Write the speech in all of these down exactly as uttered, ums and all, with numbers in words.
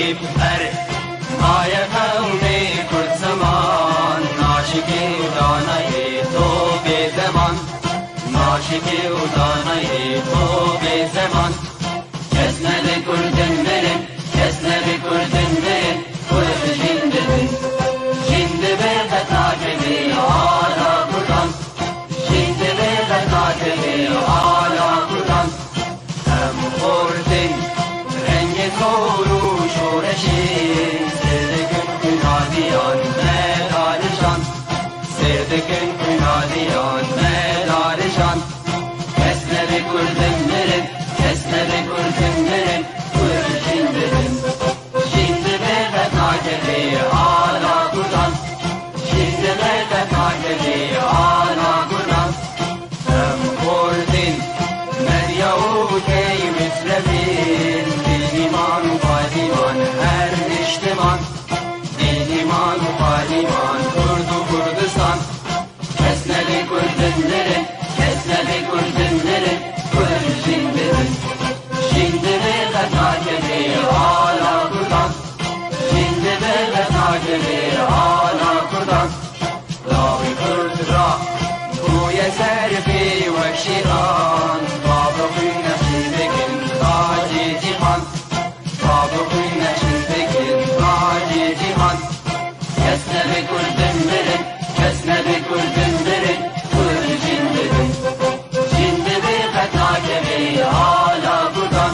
Ber maye qewmê Kurd ziman, naşikî û danayê to bê zeman, naşikî û danayê to bê zeman. Kes nebe Kurdin mirin, kes nebe Kurdin mirin, Kurd jîn dibin. Jîn dibe qet nakeve ala Kurdan. Jîn dibe qet nakeve ala Kurdan. Em xortin rengê sor û şoreşê, sêr dikin xwîna diyan me darijan. Sêr dikin xwîna diyan me darijan. Kes nebe Kurdin mirin, kes nebe Kurdin mirin, Kurd jîn dibin. Jîn dibe qet nakeve ala Kurdan. Jîn dibe qet nakeve ala Kurdan. Em Kurdin, Medya û Key Mislevin, Dîniman û Padiman her niştiman. Dîniman û Padiman, Kurd û Kurdistan. Kes nebe Kurdin mirin, kes nebe Kurdin mirin, Kurd jîn dibin. Jîn dibe qet nakeve ala Kurdan. Jîn dibe qet nakeve ala Kurdan. Lawê Kurd ra bûye ser pê wek şêxan. Bavê xwîn neşîn dikin tacê cîhan. Bavê xwîn neşîn dikin tacê cîhan. Kes nebe Kurdin mirin, kes nebe Kurdin mirin, Kurd jîn dibin. Jîn dibe qet nakeve ala Kurdan.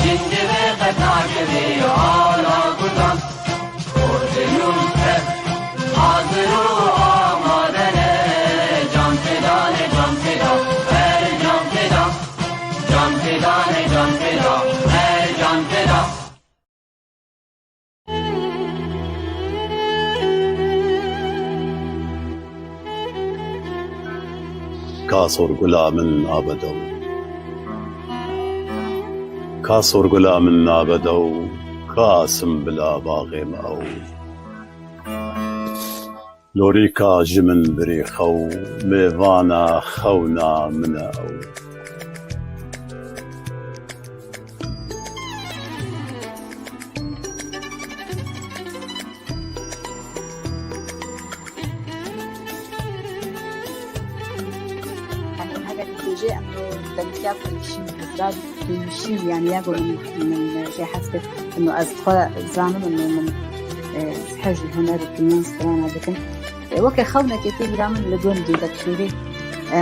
Jîn dibe qet nakeve ala Kurdan. Kurdin û Kurd hazir û amade ne. Can feda ne, can feda, her can feda. Can feda ne, can feda, her can feda. Ka sorgula min nabe dew. Ka sorgula min nabe dew. Ka simbila baxê me ew. Lorîka ji min birî xew, mêvana xewna min e ew. Em heke dibêje em dengtiya ku dişîn hizra dişîn, yani ya ku min, min jê hez kir. Ino ez xwe zanim, ino min, e, hez ji huner û kimiyan strana dikim. E, weke xewnekê tê bîra min li gund dî, dek şûrî. E,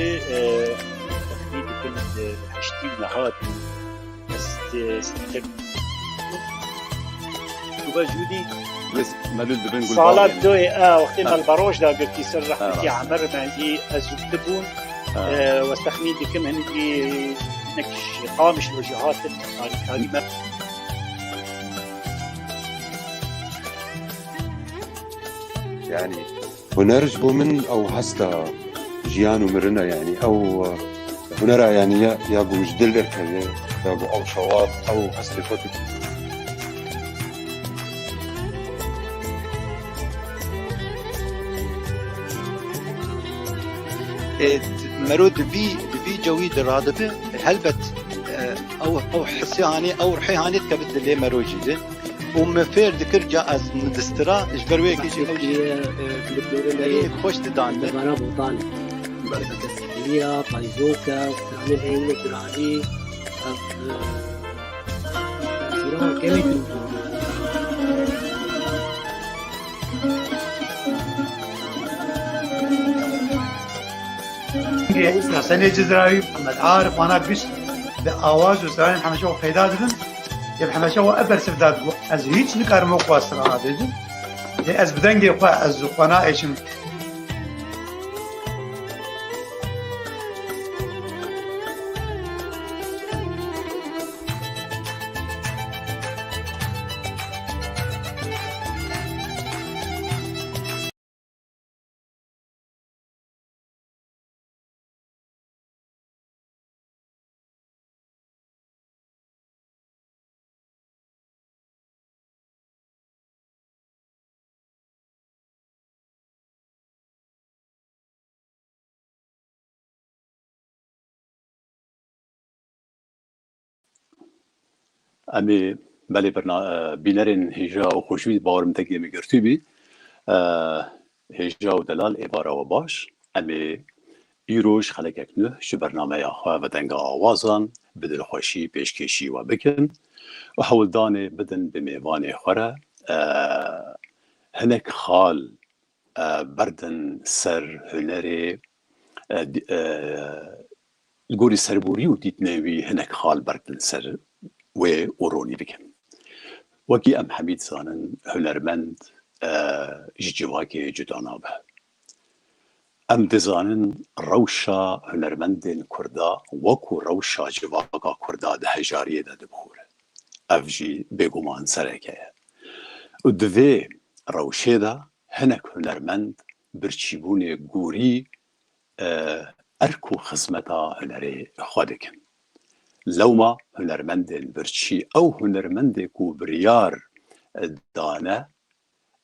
Ê, e, texmîn dikim, e, heştî û nehat. Ez, e, ez dikim. Tu be jûdî. Biz melûl dibin gulbadê. Sala doyê, e, wextê me li Beroj da girtî ser rehmetî Emir Mendî, ez û tu bûn. E, ez texmîn dikim, hinekî, hinek ji Qamişlo jî hatin, alîkarî me. Yani, Huner ji bo min ew hesta jiyan û mirin e, yanî ew, e, hunera, yanî ya, ya ku ji dil derkeve, ya ku ew şewat, ew hestê xwe dike. Ê, mero di vî, di vî cewî de radibe, helbet, e, ew, ew hisê hanê, ew ruhê hanê dikeve dilê mero jî de. û min fêr dikir ca ez min distira, ji ber wê yekê jî ew jî, e, dilê xweş didan min. Debara Botan. Destgiriya, payzoke, stranên heyînê giranî, ev, e, pîrana kevê tû bû. Hesenê Cizrawî, Mihemed Arif, wana giş bi awaz û stranên hemeşe xwe peyda dibin. Yê bi hemeşe we ev bersiv da, digot, ez hîç nikarim wek xwe strana bêjim. Yê ez bi dengê xwe, ez xwe naêşim. Em ê belê birna-, e, bînerên hêja û xweşwîst, bawerim tekê min girtî bî. E, hêja û delal êvara we baş. Em ê îroj xelekek nuh ji bernameya xwe ve denga awazan bi dilxweşî pêşkêşî we bikin û hewldanê bidin bi mêvanê xwe re, e, hinek xal, e, berdin ser hunerê, e, di-, e, li gorî serborî û dîtinê wî hinek xal berdin ser wê û ronî bikin. Wekî em hemî dizanin, hunermend, e, ji civakê cuda nabe. Em dizanin rewşa hunermendên Kurda wekû rewşa civaka Kurda di hejariyê de dibihûre. Ev jî bêguman sereke ye. Û di vê rewşê de hinek hunermend birçîbûnê gorî, e, erk û xizmeta hunerê xwe dikin. Lewma hunermendên birçî, ew hunermendê ku biryar, e, dane,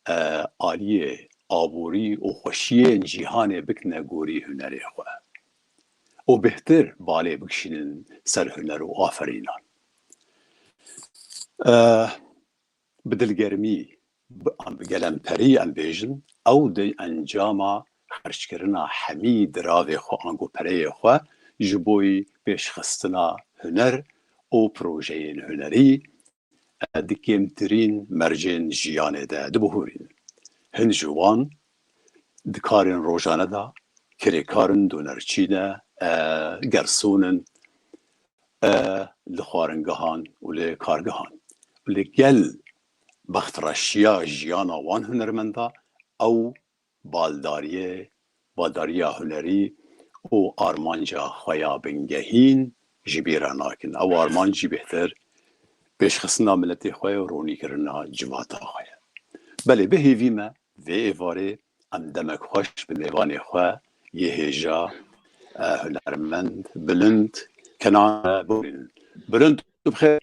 e, aliyê aborî û xweşiyên cîhanê bikine gorî hunerê xwe û bêhtir balê bikişînin ser huner û aferînan. E, bi dilgermî, bi, bi gelemperî em bêjin, ew di encama xerckirina hemî diravê xwe ango pereyê xwe ji bo yî pêşxistina huner û projeyên hunerî, e, di kêmtirîn mercên jiyanê de dibihûrînin. Hin ji wan di karên rojane de kirêkar in, donerçî ne, e, gersûn in, e, li xwaringehan û li kargehan. Li gel bextreşiya jiyana wan hunermenda, ew baldariyê, baldariya hunerî û armanca xwe ya bingehîn ji bîr re nakin. Ew armanc jî bêhtir pêşxistina miletê xwe ye û ronîkirina civata xwe ye. Belê, bi hêvî me vê êvarê em demek xweş bi mêvanê xwe yê hêja, e, hunermend, Bilind Kenan, e, bibînin. Bilind, tu bi xêr.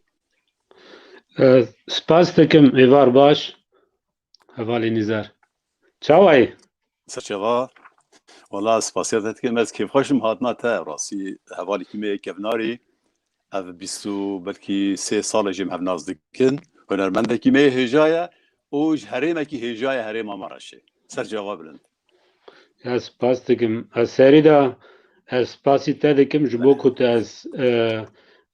E, spas dikim, êvar baş. Hevalê Nîzar. Çawa yî? Serçava. Wala spasiya te dikim, ez kêfxweş im hatina te. Rastî hevalekî me yê kevnarî. Ev bîst û belkî sê sal e jê em hev nas dikin. Hunermendekî me yê hêja ye û ji herêmekî hêja ye, herêma Maraşê. Serçava Bilind. Ez spas dikim. Ez serî de ez spasî te dikim ji bo ku tu ez, e,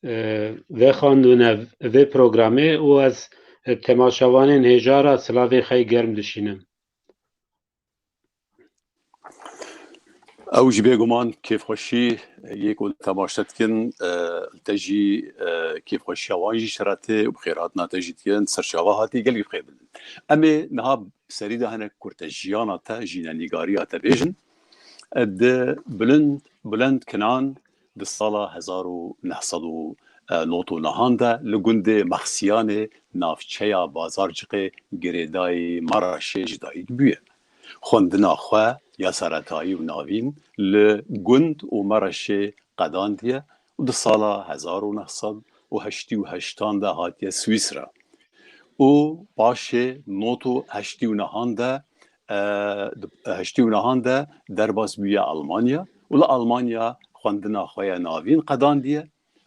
e, vexandûne vê programê û ez, e, temaşevanên hêja re silavê xwe yê germ dişînim. Ew jî bêguman kêfxweşî yê ku temaşe dikin, e, te jî, e, kêfxweşiya wan jî şiretê û bi xêrhatina te jî dikin, serçava hatî gelkî bi xêr Bilind. Em ê niha serî de hinek kurte jiyana te, jînenîgariya te bêjin. E, di Bilind, Bilind Kinan di sala hezar û neh sed û nod û nehan de li gundê Mexsiyanê, navçeya Bazarciqê, girêdayî Maraşê ji dayik bûye. Xwendina xwe ya seretayî û navîn li gund û Maraşê qedandiye û di sala hezar û neh sed û heştê û heştan de hatiye Swîsra. Û paşê nod û heştê û nehan de, e, di heştê û nehan de derbas bûye Almanya û li Almanya xwendina xwe ya navîn qedandiye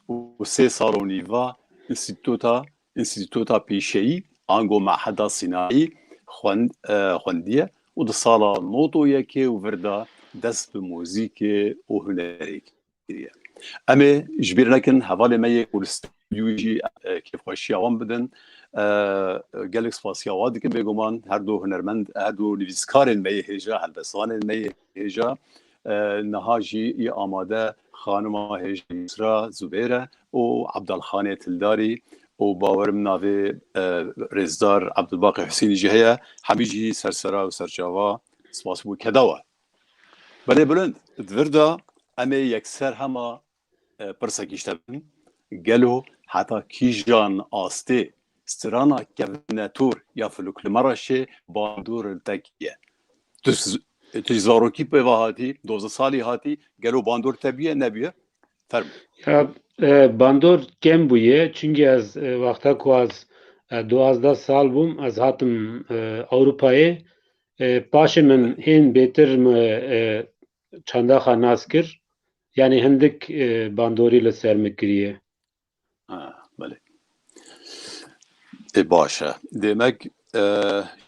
û sê sal û nîva înstîtuta, înstîtuta pîşeyî ango meheda sînayî xwend-, e, xwendiye û di sala nod û yekê û vir de dest bi muzîkê û hunerê kiriye. Em ê ji bîr nekin, hevalê me yê ku li stûdyoyê jî, e, kêfxweşiya wan bidin. E, gelek spasiya wan dikim, bêguman her du hunermend, her du nivîskarên me yê hêja, helbestvanên me yê hêja, e, niha jî yê amade xanima hêja Yusra Zubêr e û Ebdalxanê Tildarî û bawerim navê, e, rêzdar Ebdulbaqî Husênî jî heye. Hemî jî sersera û serçava spas bo keda we. Belê Bilind, di vir de em ê yekser hema, e, pirsekî ji te bikin. Gelo heta kîjan astê strana Kevnetor ya Folklor Maraşê bandor li te kiriye? Tu s-, tu ji zarokî pê ve hatî, dozdeh salî hatî, gelo bandor te bûye, nebûye? Fermo. Ya, e, bandor kêm bûye, çunkî ez, e, wexta ku ez, e, duwazdeh sal bûm, ez hatim, e, Ewropayê. E, paşê min hên bêtir min, e, çanda xwe nas kir. Yanî hindik, e, bandorî li ser min kiriye. Ha, belê. Ê, baş e. Demek, e,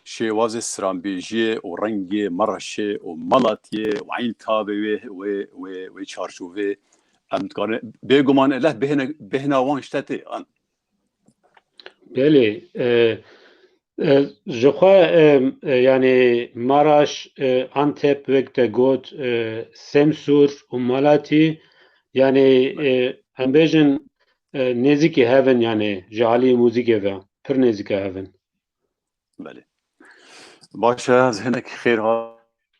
şêwazê stranbêjiyê û rengê Maraşê û Malatiyê û Eyn Tabê wê, wê, wê, wê çarçovê em dikarin. Bêguman eleh bêhne, bêhna wan ji te tê, an? Belê, e, e, ji xwe, e, e, yanî Maraş, e, Antep wek te got, e, Semsûr û Malatî, yanî, e, em bêjin, e, nêzîkî hev in, yanî ji alî muzîkê ve pir nêzîka hev in. Belê. Baş e, ez hinek xêr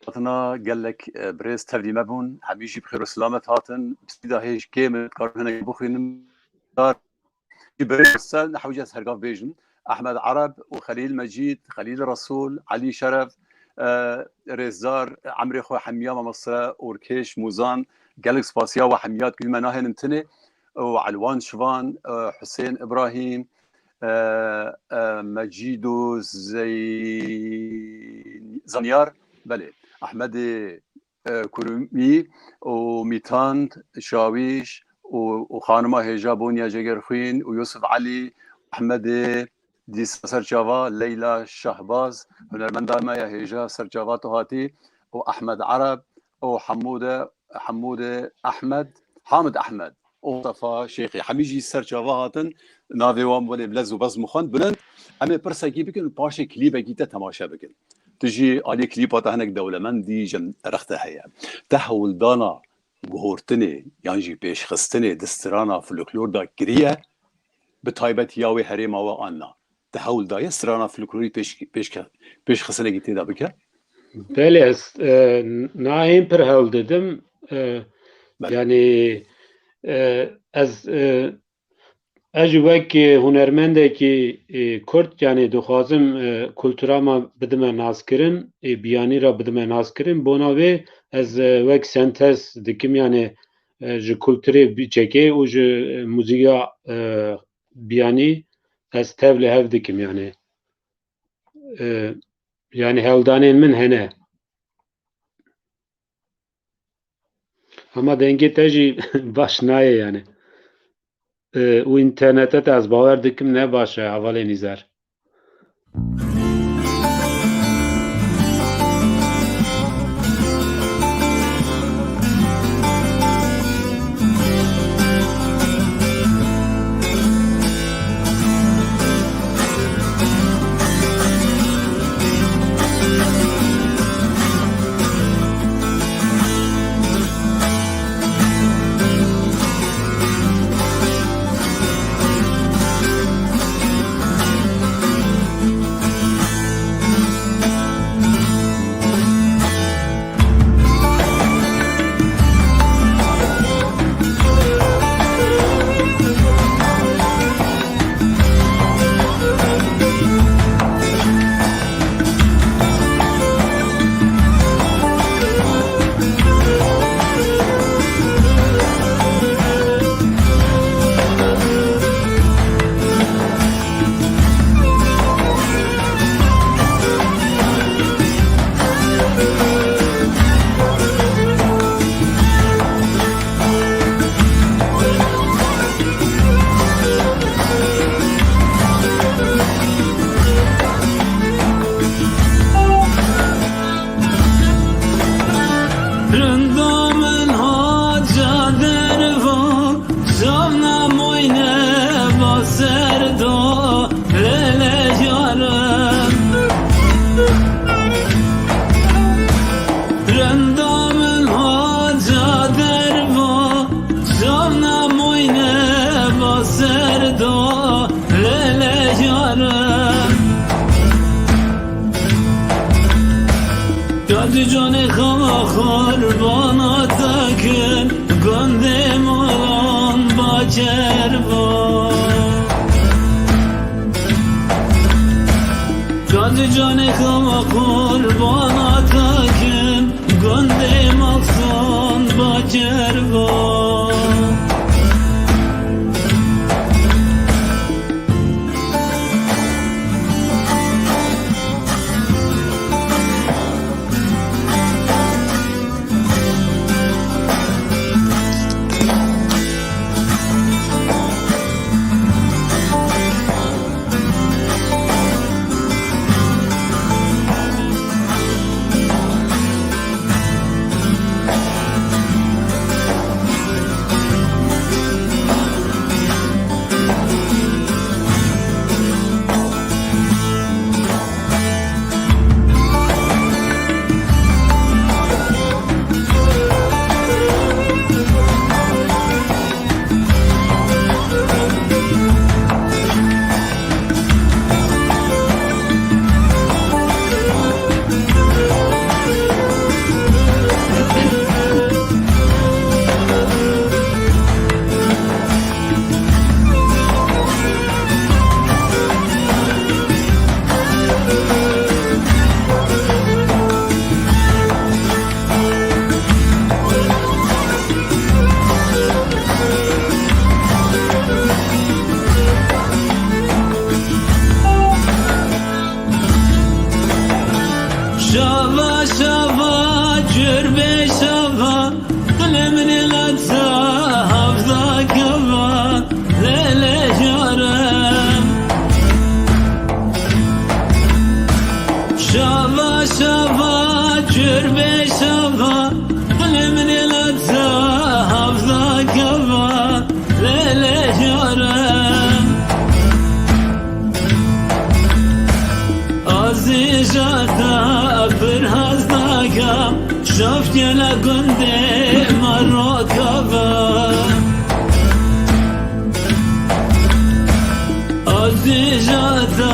hatina, gelek, e, birêz tevlî me bûn. Hemî jî bi xêr û silamet hatin. Piştî de hêj kêm in, dikarim hinek bixwînim. Dar jî birêz ser, ne hewce ez hergav bêjim. Ehmed Ereb û Xelîl Mecîd, Xelîl Resûl, Elî Şeref, e, rêzdar, emrê xwe hemiya mamoste Orkêş Mûzan, gelek spasiya we hemiya dikim, me nahênin tinê. û Elwan Şivan, e, Husên Ibrahîm, e, e, Mecîdo Zey-, Zanyar, belê, Ehmedê, e, Kurumî û Mîtand Şawîş û, û xanima hêja Bonya Cegerxwîn û Yusuf Elî, Ehmedê dîsa serçava, Leyla Şahbaz, hunermenda me ya hêja serçava tu hatî, û Ehmed Ereb û Hemûde, Hemûde Ehmed, Hamid Ehmed. û Mustafa Şêxê. Hemî jî ser çava hatin, navê wan belê bi lez û bezm û xwend bilind. Em ê pirsekî bikin û paşê klîbekî te temaşe bikin. Tu jî alî klîpa te hinek dewlemendî, ji rex te heye. Te hewldana guhortinê yan jî pêşxistinê di strana folklor de kiriye, bi taybet ya wê herêma we an na? Te hewl daye strana folklorî pêş, pêş, pêşxistinekî tê de bike? Belê, ez, e, nahên pir hewl didim. E, Belê. Yanî, e, ez, e, ez jî wek, e, hunermendekî, e, Kurd, yanî dixwazim, e, kultura me bidime naskirin, e, biyanî re bidime naskirin. Bona wê ez, e, wek sentez dikim, yanî, e, ji kulturê biçekê û ji, e, muzîka, e, biyanî ez tev li hev dikim, yanî. E, yanî hewldanên min hene. Hema dengê te jî baş nayê, yanî. E, û înternete te ez bawer dikim ne baş e, hevalê Nîzer. Rinda min haca derva, çavna moyne ba ser do, lele yarim. Rinda min haca derva, çavna moyne ba ser do, lele yarim. Kadî canê xema qurbana te kin, gundê malan bacer ba. Kadî canê xema qurbana te kin, gundê maxsan bacer ba. Bêşava, qilê min ê lata havda gava, lê lê yarim. Şava, şava, kür bêşava, qilê min ê lata havda gava, lê lê yarim. Azî jata pir haz dagam, şafkela gundê me rokava. Azî jata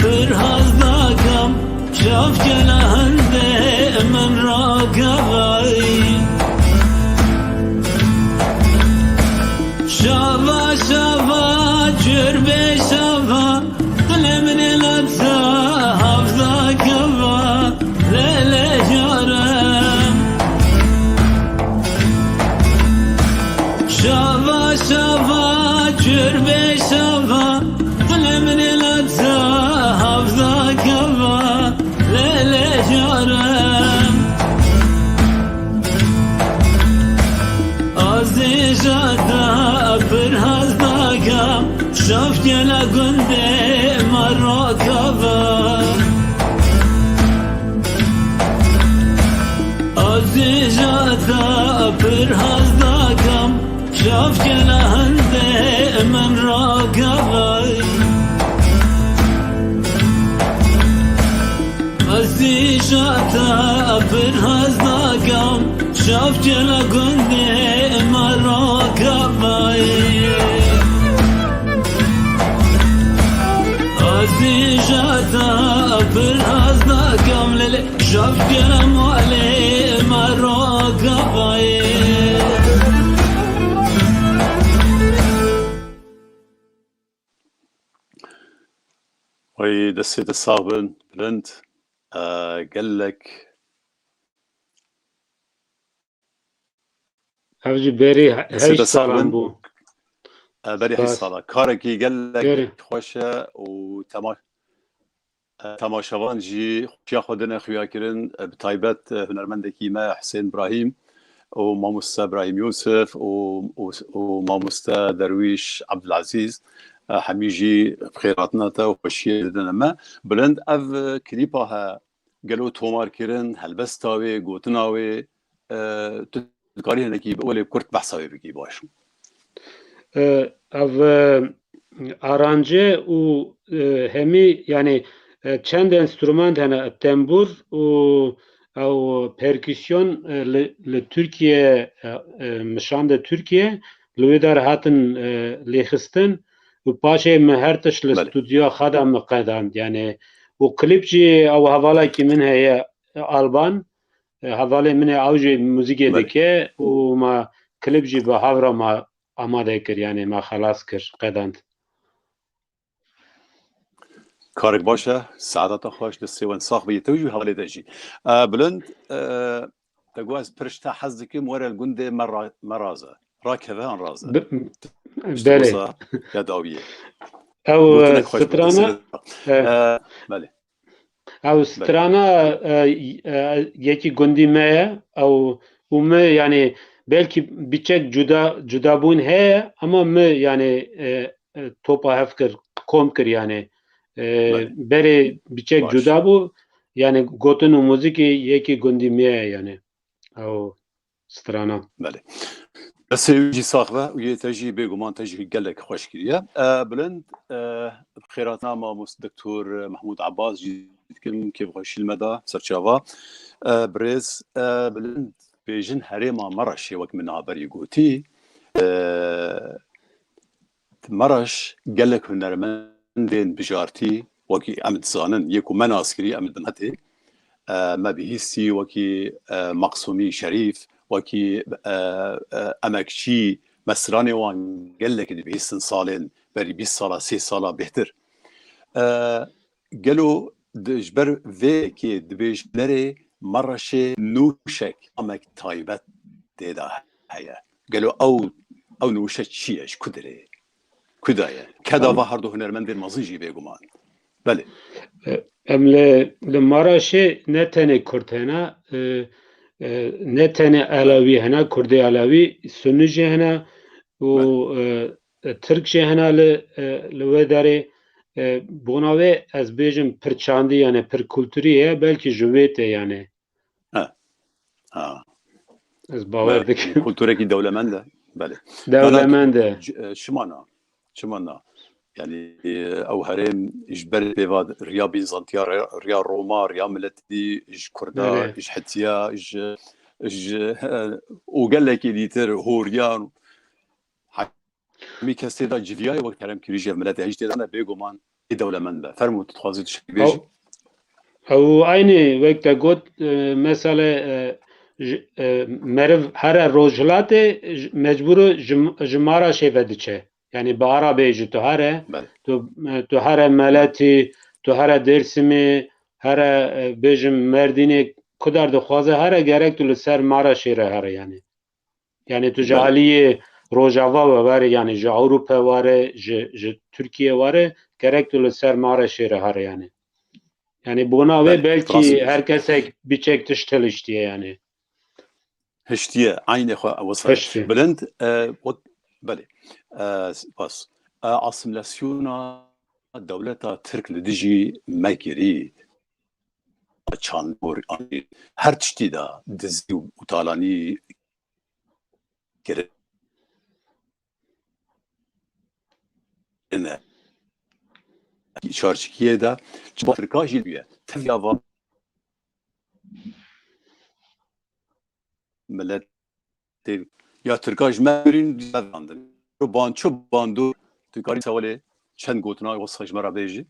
pir haz dagam, şafkela hindê min rokava. Şava, şava, kür bêşava, qilê min ê lata havda gava, lê lê yarim. Şava, şava, kür bêşava, qilê min ê lata havda gava, lê lê yarim. Azî jata pir haz dagam, şafkela gundê me rokava. Azî jata pir haz dagam, şafkela hindê min rokava. Azî jata pir haz dagam, şafkela gundê me rokavayê. Azî jata pir haz dagam, lê lê şafkela malê me rokavayê. Oy, destê te sax bin, Bilind. E, gelek Ev jî berî he-, destê heşt te sax salan bin. Bû. E, berî heşt sala. Karekî gelek xweş e û tema-, e, temaşevan jî xweşiya xwe dine xuya kirin. E, bi taybet, e, hunermendekî me Husên Brahîm û mamoste Brahîm Yûsif û, û, û mamoste Derwîş Ebdulezîz, e, hemî jî bi xêrhatina te û xweşiyê didine me. Bilind, ev, e, klîpa he, gelo tomarkirin, helbesta wê, gotina wê, e, tu dikarî hinekî bi welê kurt behsa wê bikî baş. E, ev, e, arance û, e, hemî, yani, e, çend enstrûment hene, tembûr û ew perkûsyon, e, li, li Tirkiye, e, e, mişande Tirkiye, li wê der hatin, e, lêxistin û paşê me her tişt li Belê. Stûdyoya xwe de me qedand. Yani, û klîp jî ew hevalekî min heye, Alban, e, hevalê min ê, ew jî muzîkê Belê. Dike û me klîp jî bi hev re me amade kir, yani me xelas kir, qedand. Karek baş e, saeta te xweş, destê wan sax be, te jî hevalê te jî. E, Bilind, e, te got ez pir ji te hez dikim, were li gundê me ra-, me raze. Rakeve an raze. Bi-, Tişt belê. Wisa ya dawiyê. Ew, Gotinek e, xweş bû, strana, destê te. E, E, belê. Ew Belê. Strana, e, e, yekî gundî me ye. Ew û me, yani, belkî biçek cuda, cudabûn heye, ama me, yani, e, e, topa hev kir, kom kir, yani. E, Belê. Berê biçek Baş. Cuda bû, yani, gotin û muzîkê yekî gundî me ye, yani. Ew strana. Belê. Destê wî jî sax be û yê te jî bêguman te jî gelek xweş kiriye. E, Bilind, e, bi xêratina mamoste Doktor Mehmûd Abbas jî dikim kêfxweşî li me da, serçava. E, birêz, e, Bilind, bêjin herêma Maraşê wek min niha berî gotî. E, Maraş gelek hunermendên bijartî, wekî em dizanin, yê ku me nas kirî, em li bin hetê, e, me bihîstî wekî, e, Maqsûmî Şerîf, wekî, e, e, emekçî, me stranê wan gelekî dibihîstin salên berî bîst sala, sê sala bêhtir. E, Gelo di, ji ber vê yekê dibêjin nerê Maraşê nûşek, amek taybet tê de heye. Gelo ew, ew nûşe çi ye, ji ku dirê? Ku de ye? Keda Em va her du hunermendên mezin jî bêguman. Belê. E, em li, li Maraşê ne tenê Kurd hene, e, e, ne tenê Elewî hene, Kurdê Elewî, Sunî jî hene û, e, e, Tirk jî hene li, e, li wê derê. E, bona wê ez bêjim pir çandî, yani pir kulturî ye, belkî ji wê tê yani. Ha. Ha. Ez bawer Belê, dikim. Kulturekî dewlemend e. Belê. Dewlemend e. Nanak, c-, e, çima na? Çima na? Yani, e, ew herêm ji ber pêva riya bînzantiya, riya, riya Roma, riya miletî, ji Kurda, Belê. Ji Hetiya, ji, ji, e, û gelekî dîtir horiyan. Hemî kes tê de civiyayê wek herêm kirî jî ev miletê hej tê de ne bêguman ê dewlemend be. Fermû tu dixwazî tu şey bêjî? Ew, ew eynî wek te got, e, mesele, e, ji, e, meriv here rojhilatê, ji, mecbûr o ji, ji Maraşê ve diçe. Yani bi arabeyê jî tu here, Belê. Tu, e, tu here Meletî, tu here Dêrsimê, here, e, bêjim Merdînê, ku der dixwaze here, gerek tu li ser Maraşê re here yani. Yani tu ji Belê. Aliyê Rojava ve were, yani ji Ewropa were, ji, ji Tirkiye were, gerek tu li ser Maraşê re here yani. Yani bona wê Belê, belkî rastî. Her kesek biçek tişt hiliştiye yani. Hiştiye, aynê xwe wisa. Hiştiye. Bilind, e, ot, belê. E, spas. E, asimilasyona dewleta Tirk li dijî me kirî. Çandor, her tiştî de dizî û talanî kirine. Çarçikiyê de çi Tirka jî bûye. Tev ya va millet tê ya Tirka ji me birîn dizandin. Ban çi bandu tu karî sewalê çend gotina wisa ji me re bêjî?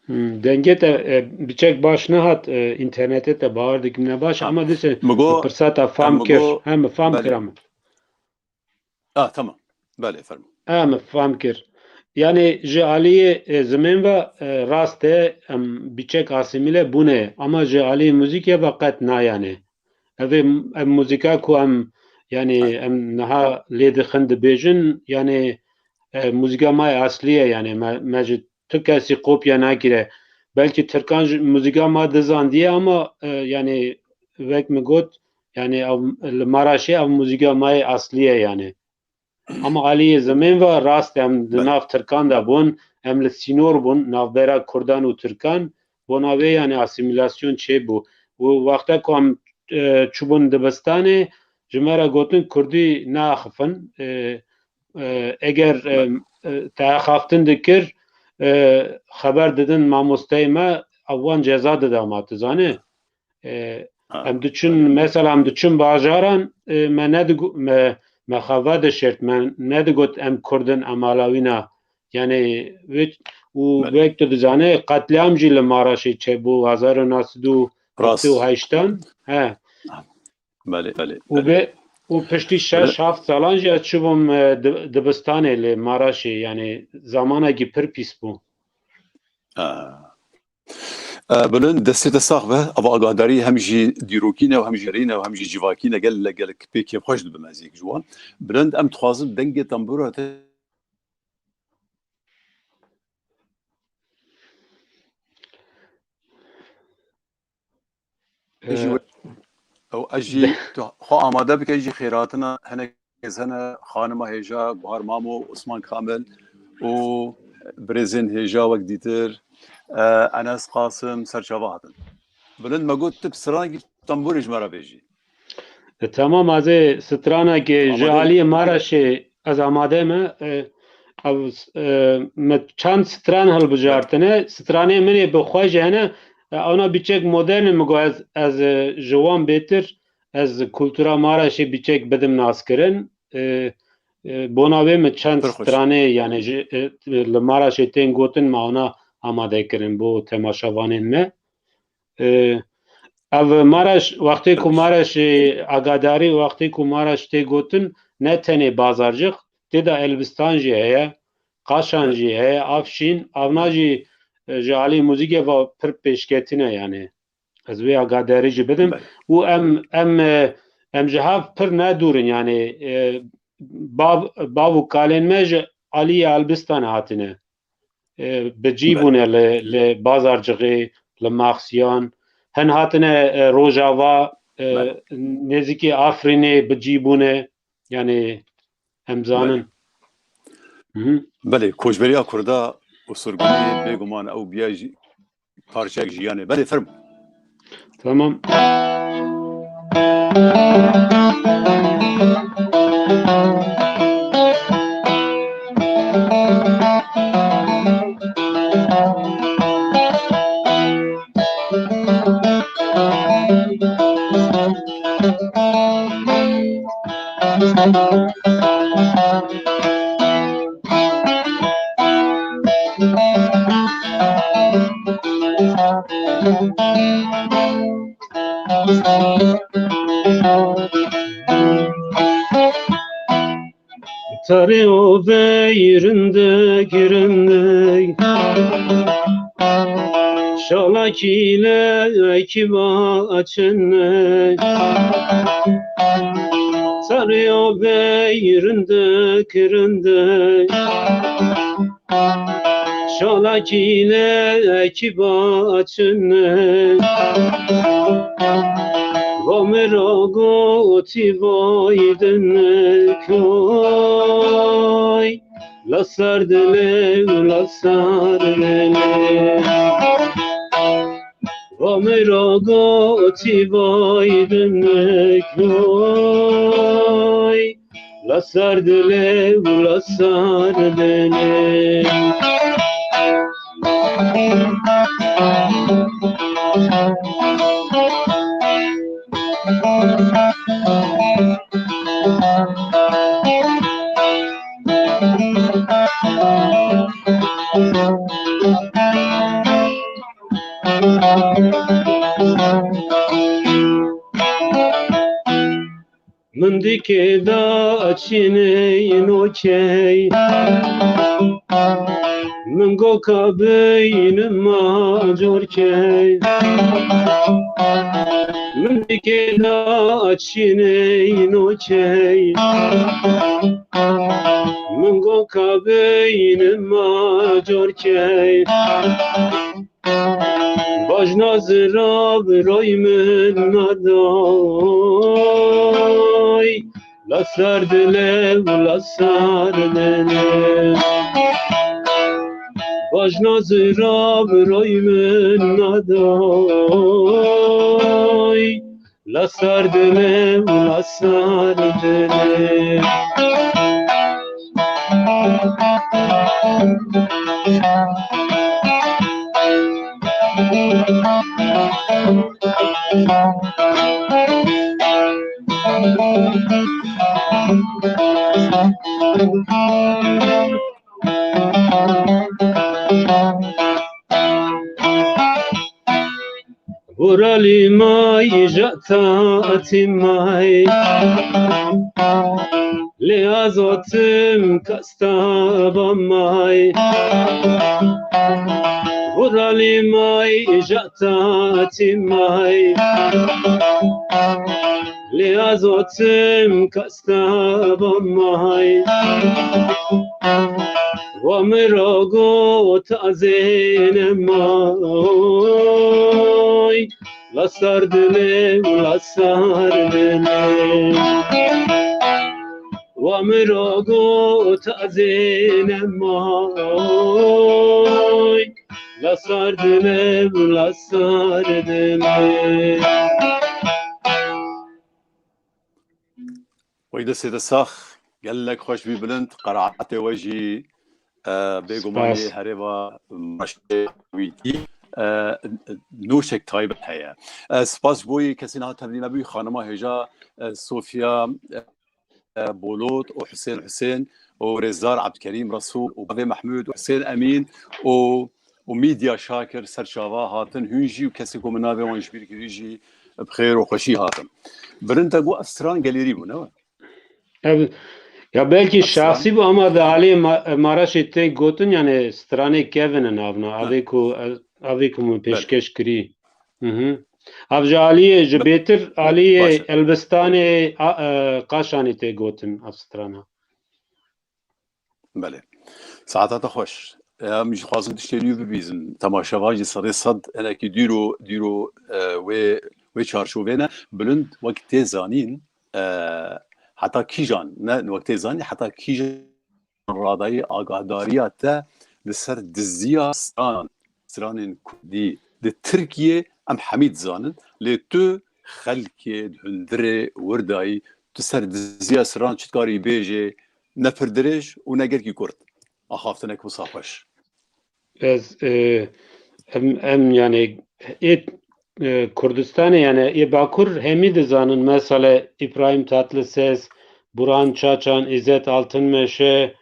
Hmm, dengê te, e, biçek baş nehat, e, înternetê te bawer dikim ne baş, ama dîse mi got, pirsata fam kir. Hem mi fam kir ama. Ah, tamam. Belê, fermo. Em fam kir. Yani ji aliyê, e, zimên ve, e, rast e, em biçek asîmîle bûne, ama ji aliyê muzîkê ve qet na yani. Ev ê, ev muzîka ku em, yani em niha lê dixin dibêjin, yani, e, muzîka me yê aslî ye, yani me, me ji tu kesî kopya nakire. Belkî Tirkan ji muzîka me dizandiye ama, e, yani wek min got, yani ev, li Maraşê ev muzîka me yê aslî ye yani. Ama aliyê zimên ve rast em di nav Tirkan de bûn, em li sînor bûn, navbera Kurdan û Tirkan, bona wê yani asîmîlasyon çêbû. Û wexta ku em, e, çûbûn dibistanê, ji me re gotin Kurdî neaxifin, e, e, eger, e, e, te axaftin dikir, e, xeber didin mamosteyê me, ew wan ceza dida ma, tu zanî? E, Ha, em diçin, belê. Mesela em diçin bajaran, e, me nedigo-, me, me xwe vedişirt, me nedigot em Kurd in, em Alawî ne. Yani, wê, û Belê. Wek tu dizane, qetlîam jî li Maraşê çêbû, hezar û neh sed û heftê û heştan. Rast. He. Belê, belê, Û belê. Be, û piştî şeş Belê. Heft salan jî ez çûbûm, e, di-, dibistanê li Maraşê, yani zamanekî pir pîs bû. Ha. E, Bilind, destê te sax be. Ava agadarî hem jî dîrokî ne û hem jî erê ne û hem jî civakî ne, gelek, gelek pê kêfxweş dibim ez yek ji wan. Bilind, em dixwazin dengê tembûra te Jî Ee, we-, ew, ez jî de- tu xwe amade bike jî xêrhatina hinek ez hene, xanima hêja, Guhar Mamo, Osman Kamil û birêzên hêja wek dîtir, e, Enes Qasim, serçava hatin. Bilind, me got tu bi stranek tembûrê ji me re bêjî. E, tamam, ez ê stranekê ji Amade. Aliyê Maraşê ez amade me. E, ev, e, me çend stran hilbijartine. Stranê min ê bi xwe jî hene. E, ona biçek modern e, min got ez, ez, e, ji wan bêtir, ez kultura Maraşê biçek bidim naskirin. E, e, bona wê min çend Pir xweş. Stranê, yani ji, e, li Maraşê tên gotin, me ona amade kirin bo temaşevanên me. E, ev Maraş, wextê ku Maraş, e, agadarî, wextê ku Maraş tê gotin, ne tenê Bazarcix, tê de Elbistan jî heye, Qaşan jî heye, Afşîn, avna jî, e, ji alî muzîkê ve pir pêşketin e yani. Ez wê agadarî jî bidim. Belê. Û em, em, e, em ji hev pir nedûr in yani, e, bav, bav û kalên me ji alî Elbistan hatine. E, bi cî Belê. Bûne li, li Bazarcixê, li Maxiyan. Hin hatine, e, Rojava, e, Belê. nêzîkî Afrînê bi cî bûne, yanî em Belê. zanin. Hı hı. Belê, koçberiya Kurda û sirgûnê bêguman ew biya jî parçeyek jiyanê. Belê, fermo. Tamam. Tarê ovey rindek rindek, şalakî le ekîba çinne. Tarê ovey rindek rindek, şalakî le ekîba çinne. Va min ra gotî vay dinik oy, la ser dilê û la ser dilê. Va min ra gotî vay dinik oy, la ser dilê û la ser dilê. Min dikê da çînê nokey. Min goka beynim ma corkey. Min dikê da çînê nokey. Min goka beynim ma corkey. Bajna zira bi roy min naday, la ser dilê û la ser dilê. Bajna zira bi roy min naday, la ser dilê û la ser dilê. Vuralî may jata timay, lê azotim kasta bamay. Vuralî may jata timay, lê azotim kasta bamay. Wa min ra got azêne may, la ser dilê û la ser dilê. Wa min ra got azêne may, la ser dilê û la ser dilê. Wey destê de sax, gelek xweş bî bilind, qeraetê we jî, e, bêgumanî Spas. herêva Maşê wî, e, nûşek taybet heye. E, spas ji bo yê kesên hat tevlî nebûyî, xanima hêja, e, Sofya, e, Bolot û Husên Husên û Rêzdar Ebdkerîm Resûl û Bavê Mehmûd û Husên Emîn û û Mîdya Şakir ser çava hatin, hûn jî û kesê ku min navê wan ji bîr kirî jî bi xêr û xweşî hatin. Birin te got ev stran gelêrî bû, ne we? Ev, ya belkî Ev stran şahsî bû ama di alî ma-, Maraşê tê gotin, yani stranê kevin e navna. Ha. Avê ku, avê ku min Belê. pêşkeş kirî. Hı hı. Ev ji aliyê, ji bêtir aliyê Baş e. Elbistanê, a, e, Qaşanê tê gotin ev strana. Belê. Saeta te xweş. Em jî xwazin tiştê nû bibîzin. Temaşevan jî sedê sed hinekî dîro, dîro, e, wê Wê çarçovê ne bilind wek tê zanîn, e, heta kîjan, ne wek tê zanîn, heta kîjan radayî agahdariya te li ser diziya stranan, stranên kurdî di Tirkiyê em hemî dizanin, lê tu xelkê di hundirê wir dayî, tu ser diziya stran çi dikarî bêjê, ne pir dirêj û ne gelkî kurt. Axaftinek wisa xweş. Ez, e, em, em, yani, ê, e, Kurdistanê, yani, ê Bakur hemî dizanin, mesela, İbrahim Tatlıses, Burhan Çaçan, İzzet Altınmeşe,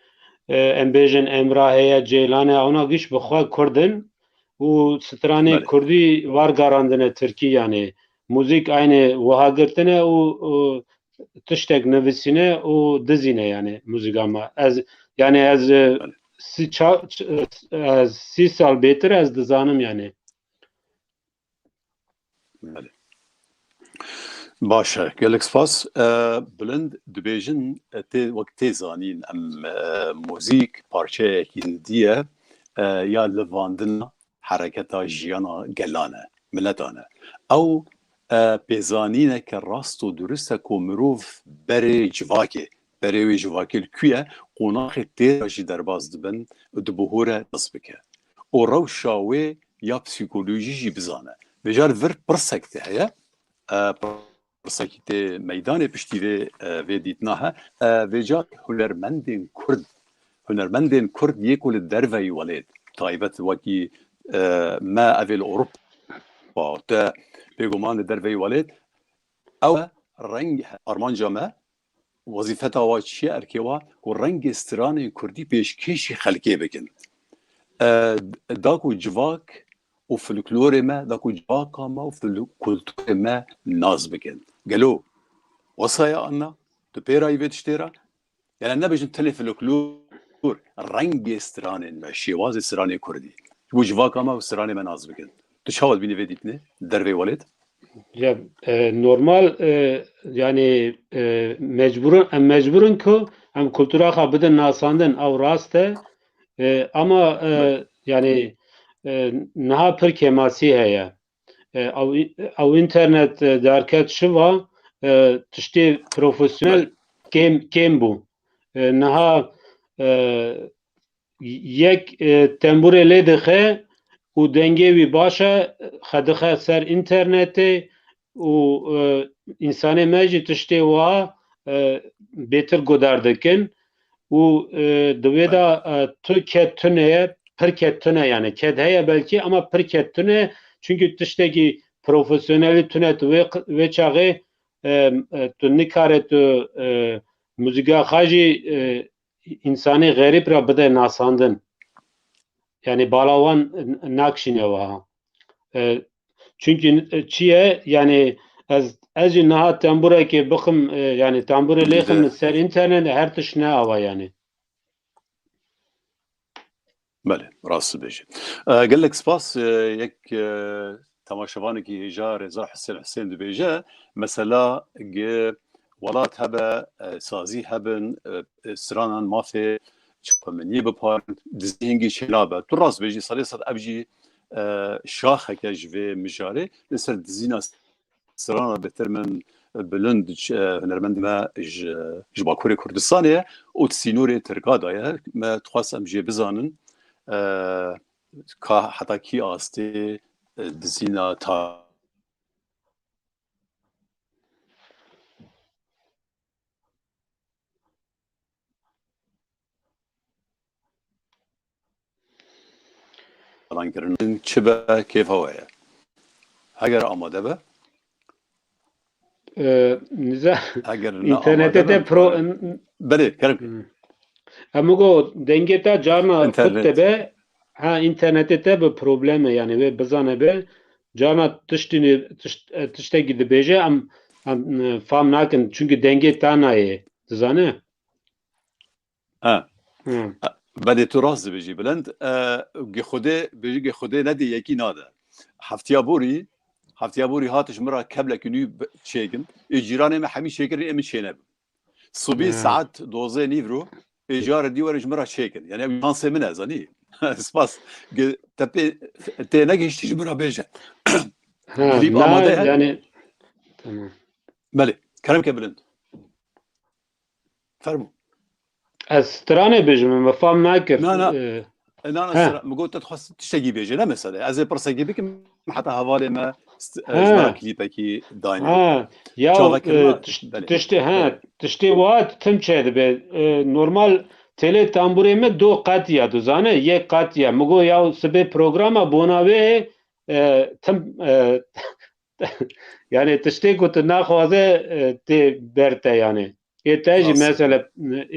e, em bêjin Emrah heye, Ceylan e, ona giş bi xwe Kurd in û stranê Belê. Kurdî war garandine Tirkî, yani, muzîk aynî wiha girtine û, û tiştek nivîsîne û dizîne, yani, muzîka me. Ez, yani, ez, e, Belê. sî ça-, ç-, e, ez sî sal bêtir ez dizanim, yani. Belê. Baş e. Gelek spas. E, bilind dibêjin, e, tê, wek tê zanîn em, e, muzîk parçeyekî din diye, e, ya livandina hereketa jiyana gelan e, miletan e. Ew, e, pêzanîneke rast û durist e ku mirov berê civakê, berê wê civakê li ku ye, qonaxê tê re jî derbas dibin û dibihore nas bike. Û rewşa wê ya psîkolojî jî bizane. Vêca li vir pirsek te heye, e, pirsekî tê meydanê piştî vê, e, vê dîtina he. E, vêca hunermendên Kurd, hunermendên Kurd yê ku li derveyî welêt, taybet wekî, e, me evê li Ewropa, te bêguman li derveyî welêt, ew e reng armanca me, wezîfeta wa çi ye, erkê wa ku rengê stranên Kurdî pêşkêşî xelkê bikin. E, da ku civak û folklorê me, da ku civaka me û fol-, kulturê me nas bikin. Gelo wesaya anna? Tu pê rayî vê tiştê re? Yani nebêjin tenê folklor, rengê stranên me, şêwazê stranê Kurdî. Ji bo civaka me û stranê me nas bikin. Tu çawa dibînî vê dîtinê? Dervê welêt? Ya, e, normal, e, yani, e, mecburun, em mecburun ku em kultura xwe bidin nasandin, ew rast e. E, ama, e, Belê. yani, e, niha pir kêmasî heye. E, ew, ew înternet, e, derket şiva, e, tiştê profesyonel Belê. kêm, kêm bû. E, niha, e, yek, e, tembûrê lê dixe û dengê wî baş e, xwe dixe ser înternetê û, e, însanê me jî tiştê wiha, e, bêtir guhdar dikin û, e, di wê de, e, tu ked tune ye, pir ked tune yani. Ked heye belkî ama pir ked tune, çunkî tiştekî profesyonelî tune tu wê, wê çaxê, e, e, tu nikare tu, e, muzîka xwe jî, e, însanê xerîb re bide nasandin. Yani bala wan n-, nakişîne wiha. E, çunkî, e, çi ye? Yani ez, ez jî niha tembûrekê bixim, e, yani tembûrê lêxim Dide. ser înternet, her tişt ne ava yani. Belê, rast dibêjî. E, gelek spas, e, yek, e, temaşevanekî hêja Rêzdar Husên Husên dibêje, mesela gi welat hebe, e, sazî hebin, e, e, stranan mafê çapemeniyê biparin, dizî hingî çênabe. Tu rast bêjî, sedê sed ev jî, e, şaxeke ji vê mijarê, li ser dizîna strana bêtir min bilind, e, hunermendê me ji, ji Bakurê Kurdistanê ye û di sînorê Tirka de ye. Me dixwest em jê bizanin, e, ka heta kî astê, e, dizîna ta Plankirin çi be, kêfa we ye. Heger amade be. Ee, niza Heger ne internete amade te be, pro- belê, kerem. Hmm. Em go dengê te carna İnternet. Kut te be, ha, internete te bi probleme, yani, wê bizane be, carna tiştini, tişt-, e, tiştekî dibêje, em, em, e, fam nakin, çünkü dengê te nayê, dizane? Ha. Hı. Belê tu rast dibêjî, Bilind. E, gê Xwedê, bêjî gê Xwedê nedê yekî nade. Heftiya borî, heftiya borî hat ji min re keblekî nû bi-, çêkin. Ê cîranê me hemî çêkirin, ê min çênebin. Sibî Hı. saet dozê nîvro, ê cara dî were ji min re çêkin. Yani ew şansê min e, zanî. Spas. Ge-, te pê, tê negihiştî ji min re bêje. Ha, Dilîp na, amade ye? Yani, Tamam. Belê. Kerem ke bilind. Fermo. Ez stranê bêjim, me fam nakir. Na, na. Ee, E, na, na, He. sira, min got, te dixwest tiştekî bêje, ne mesele. Ez ê pirsekî bikim, heta hevalê me st-, e, He. ji me re klîpekî dayne. Ha, ya, Çavekirina, e, tiş-, belê. tiştê, he, Belê. tiştê wiha tim çêdibe. E, normal têlê tamburê me do qetiya, tu zane, yek qetiya. Min got, ya sibê programa bona wê, e, tim, e, yani tiştê ku tu naxwaze, e, tê ber te yani. Ê te jî Rast. mesele,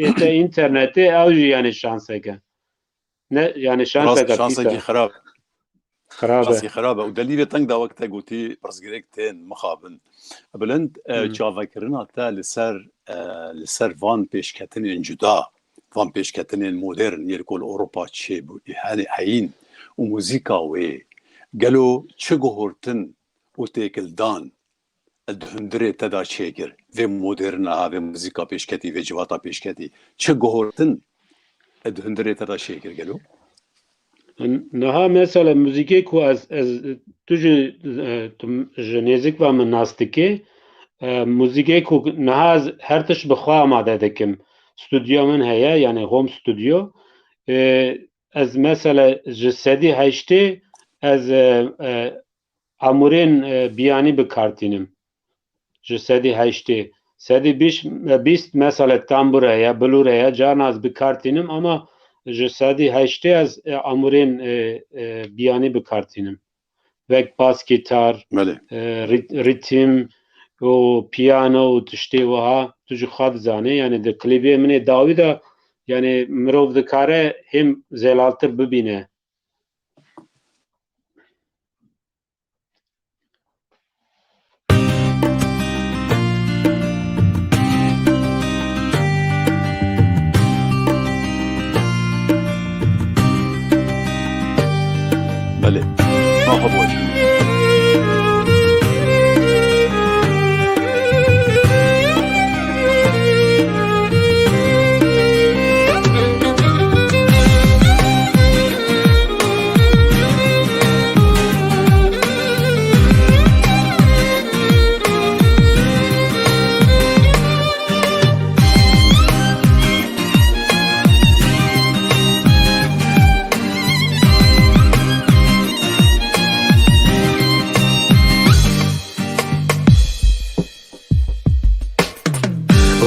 ê te internetê ew jî yani şanseke. Ne, yani Rast, şanseke şansekî pîs e. xirab. Xirab e. Şansekî xirab e. Û delîlê teng da wek te gotî pirsgirêk tên mixabin. Bilind, e, Hmm. çavekirina te li ser, e, li ser van pêşketinên cuda, van pêşketinên modern, yê ku li Ewropa çêbû, hani heyîn û muzîka wê, gelo çi guhortin û têkildan di hundirê te de çêkir? Vê moderna ha, vê muzîka pêşketî, vê civata pêşketî, çi guhortin di hundirê te de çêkir gelo? Niha mesela muzîkê ku ez, ez, tu jî, e, tu ji nêzik ve min nas dikê, e, muzîkê ku niha ez her tişt bi xwe amade dikim. Stûdyo min heye, yani home studio. E, ez mesela ji sedî heştê ez, e, e, amûrên, e, biyanî bi kar tînim. Ji sedî heştê. Sedî bîst, e, bîst mesela tambure ye, bilûre ye, carna ez bi kar tînim, ama ji sedî heştê ez, e, amûrên, e, e, biyanî bi kar tînim. Wek bas, gitar, Belê. e, rit-, ritm û piyano û tiştê wiha, tu ji xwe dizanî, yani di klîbê min ê dawî de, yani mirov dikare hêm zêlaltir bibîne. Belê. Maxa boş.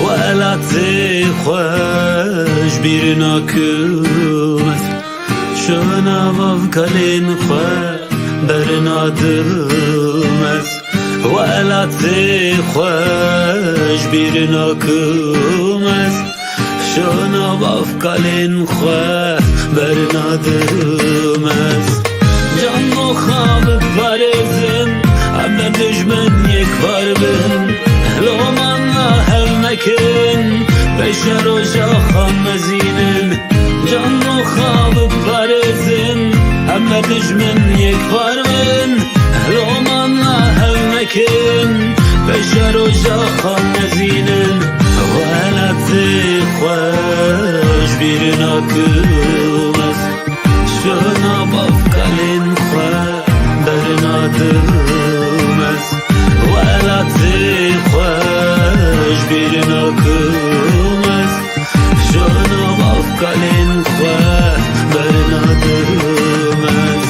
Welatê xwe ji bîr nakim ez, şona bav kalên xwe bernadim ez. Welatê xwe ji bîr nakim ez, şona bav kalên xwe bernadim ez. Can moxa biparêzin, em ne dijmin yek war bin. Lomana hev nekin, pêşe roja xwe mezînin. Can moxa biparêzin, em ne dijmin yek war bin. Lomana hev nekin, pêşe roja xwe mezînin. Welatê xwe ji bîr nakim ez. Şona bav kalên xwe bernadim ez. Welatê xwe ji bîr nakim ez. Şona bav kalên xwe bernadim ez.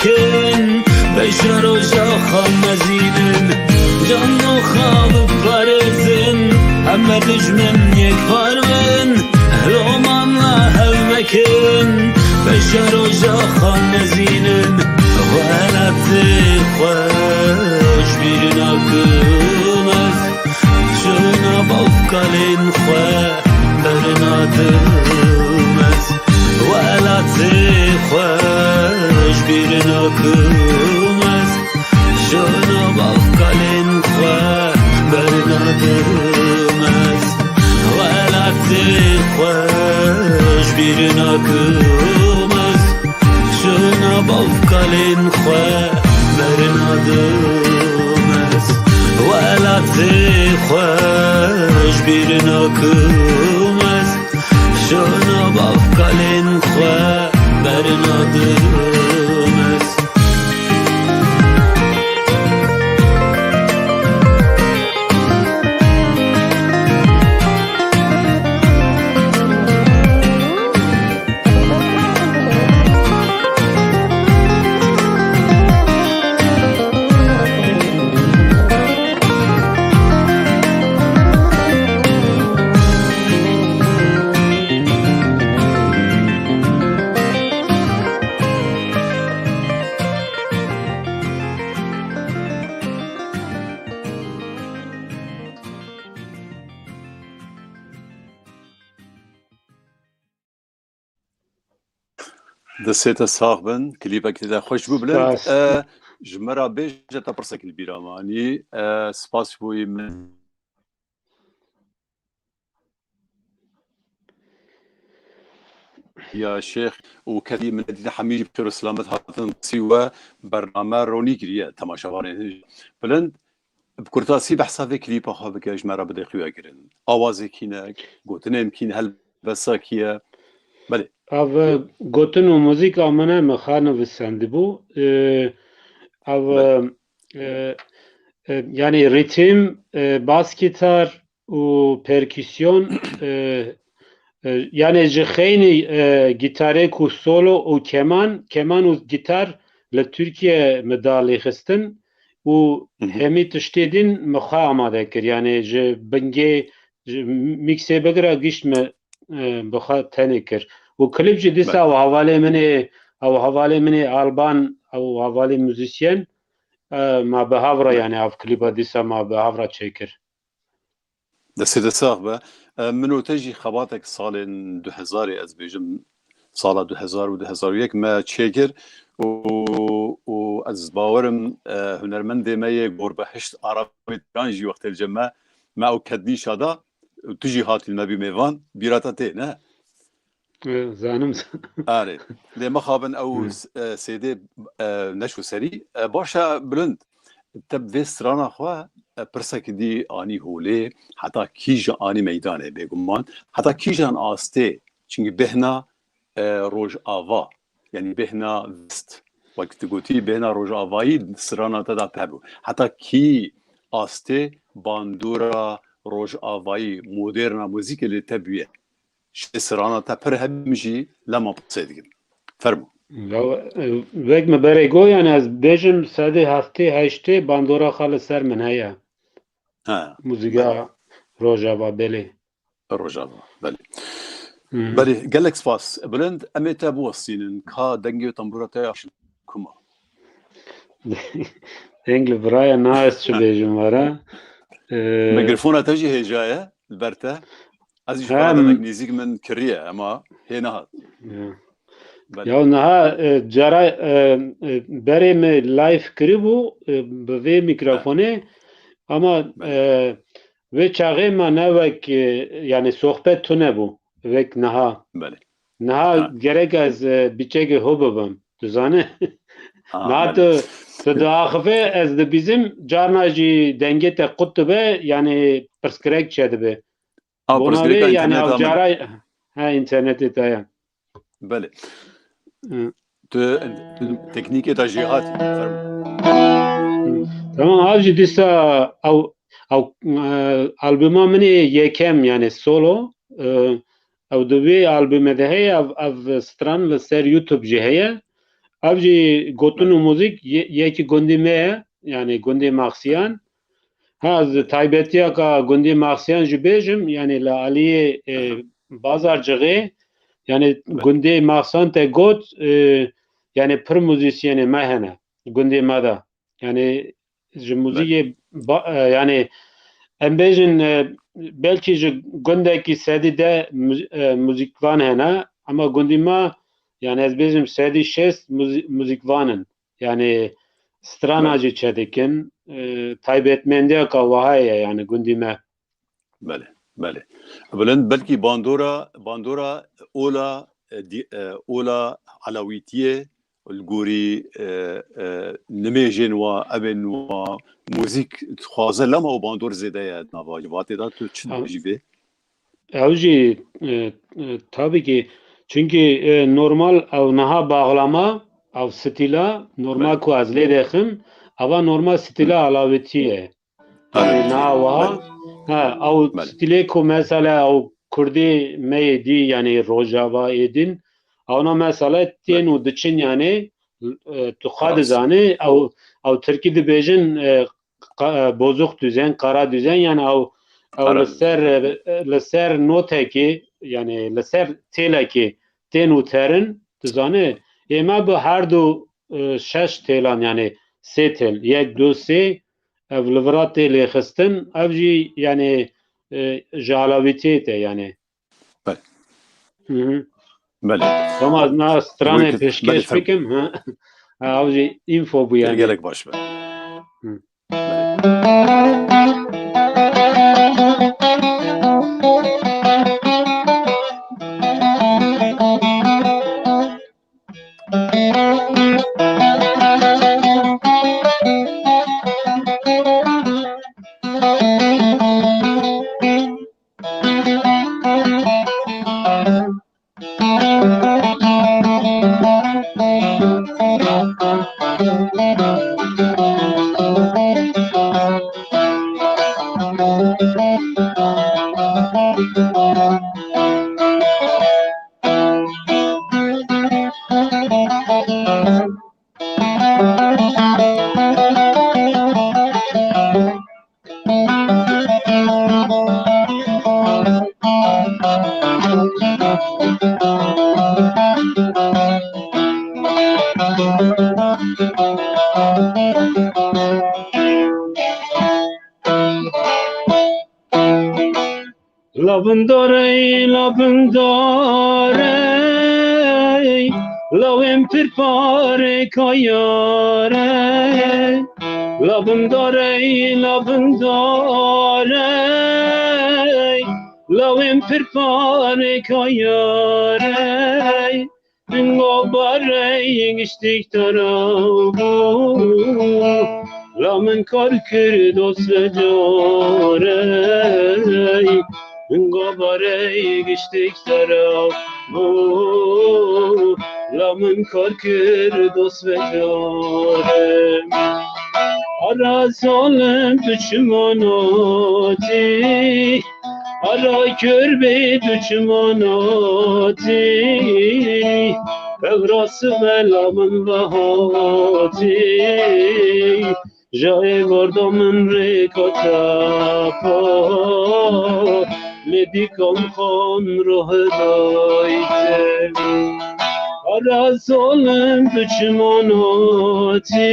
kin, beşa roja xwe mezînin, can û xwe biparêzin, heme dijmin yek parvin, romanla hev mekin, beşa roja xwe mezînin, welatê xwe ji bîr nakin ez. Çûna bavkalên xwe bernadim ez. Welatê xwe ji bîr nakim ez. Çûna bavkalên xwe bernadim ez. Welatê xwe ji bîr nakim ez. Çûna bavkalên xwe bernadim ez. Welatê xwe ji bîr nakim ez. Çûna bavkalên xwe bernadim ez. Destê te sax bin, klîpekî te xweş bû bilind. Spas. E, ji me re bêje te pirsek li bîra manî. E, spas ji bo wî min. Ya Şêx û ketî min dîte hemî jî bi xêr û selamet hatin qisî we bername ronî kiriye temaşevanên hêj. Bilind, bi kurtasî behsa vê klîpa xwe bike, ji me re bide xuya kirin. Awazê kî ne, gotinên kî ne, helbesta kî ye? Belê. Ev, e, gotin û muzîka min e, min xwe nivîsandibû. E, ev, Belê. e, e, e, yanî rîtim, e, bas gîtar û perküsyon, e, e, yanî ji xeynî, e, gîtarê ku solo û keman, keman û gîtar li Tirkiye min da lêxistin û Hı hı. hemî tiştê din min xwe amade kir. Yanî ji bingê, ji mîksê bigire gişt min, e, bi xwe tenê kir. Û klîp jî dîsa Belê. ew hevalê min ê, ew hevalê min ê Alban, ew hevalê muzîsyen, e, ma bi hev re, Belê. yanî ev klîpa dîsa ma bi hev re çêkir. Destê te sax be. E, min û te jî xebatek salên du hezarê, ez bêjim, sala du hezar û du hezar û yek me çêkir û, û ez bawerim, e, hunermendê me yê Gorbehişt Arabê Tîran jî wextê li cem me, me ew kednîşa da û tu jî hatî li me bî mêvan, bîra te tê, ne? E, zanim. Arê. Lê mixabin ew Hı. s-, e, sêdê, e, neşo serî. E, baş e, Bilind, te bi vê strana xwe, e, pirsek dî anî holê, heta kîjan anî meydanê bêguman, heta kîjan astê, çimkî bêhna, e, Rojava, yanî bêhna vist, wek tu gotî, bêhna Rojavayî strana te de pebû. Heta kî astê bandora Rojavayî, moderna muzîkê li te bûye? Ji strana te pir hebim jî lema pirsê dikim. Fermo. Ya, e, wek me berê got, yanî ez bêjim sedê heftê heştê bandora xwe li ser min heye. Ha, Muzîka belê. Rojava, belê. Rojava, belê. Hı. Belê, gelek spas. Bilind, em ê te biwestînin. Ka dengê tembûra te ya kuma? Deng li biraya na ez çi bêjim were. Ee, Mikrofona te jî hêja ye li ber te. Ez jî Ha, xwe demek nêzîk min kiriye, ema hê nehat. Ya. Belê. Ya niha, e, cara, e, e, berê me live kiribû, e, bi vê mikrofonê, ama, Belê. e, vê çaxê ma ne wek, e, yani sohbet tune bû, wek niha. Belê. Niha Ha. gerek ez, e, biçekê ho bibim. Tu zane? Ha, Niha belê. tu, tu diaxive ez dibîzim, carna jî dengê te qut dibe, yani pirsgirêk çêdibe. Ha, Bona pirsgirêka vê, yani interneta ev min. cara, ha, internetê te ye. Belê. Hı. Tu teknîkê te jêhatî, fermo. Tamam, ev jî dîsa ew, ew, e, albuma min ê yekem, yani solo, e, ew di vê albumê de heye, ev, ev stran li ser YouTube jî heye. Ev jî gotin û muzîk ye-, yekî gundî me ye, yanî gundê Maxiyan. Ha, ez taybetiyeka gundê Maxiyan jî bêjim, yanî li aliyê, e, Bazarcixê, yanî gundê Maxiyan te got, e, yanî pir muzîsyenê me hene gundê me de. Yanî ji muzîkê ba-, e, yanî em bêjin, e, belkî ji gundekî sedî de muz-, e, muzîkvan hene, ama gundî me, yanî ez bêjim sedî şêst muzî-, muzîkvan in. Yanî strana jî çedikin, e, taybetmendiyeka wiha ye, yanî gundî me. Belê, belê. Bilind, belkî bandora, bandora ola, e, di-, e, ola elawîtiyê li gorî, e, e, nimêjên wa, evên wa, muzîk dixwaze, lema û bandor zêde ye di nava civatê de. Tu çi dibêjî vê? Ew jî, e, e, tabii ki, çünkü, e, normal ew niha bağlama, ew stîla, normal ku ez lê dexim, ava normal stîla elawîtiyê ye. Yanî niha wiha, ha, ew stîlê ku mesela ew kurdê me yê dî, yanî Rojava êdîn, ewna mesela tên û diçin, yanî, e, tu xwe dizanî, ew, ew tirkî dibêjin, e, qa-, e, bozuk düzen, kara düzen, yanî ew, ew li ser, e, li ser notekê, yanî li ser têlekê tên û terin, dizanî, ê me bi her du, e, şeş têlan, yanî sê têl, yek, du, sê, ev li vira tê lêxistin, ev jî, yanî, e, ji elawîtiyê te, yanî. Belê. Hı hı. Belê. Tamam, ez na stranê pêşkêş bikim, ha. Ha, ew jî info bû, yanî. Gelek baş be. Hı. Lavindorey, lavindorey, lawên pir parê kayarey. Lavindorey, lavindorey, lawên pir parê kayarey. Bingo barey giştik tarabu, la min kar kir dost ve carey. Bingo barey giştik tarabu, la min kar kir dost ve carey. Ara zalim biçim anati, ara kör bê biçim anati. Ev rast bela min vehatî, ja êvarda min rêka çapa, lê dîkan xan rohedayte. Ara zalim biçim anatî,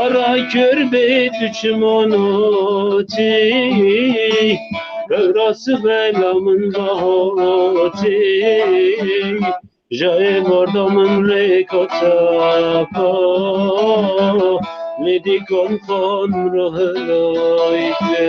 ara kör bê biçim anatî. Ev rast bela min vehatî, ja êvarda min rêka çapa, lê dîkan xan rohedayte.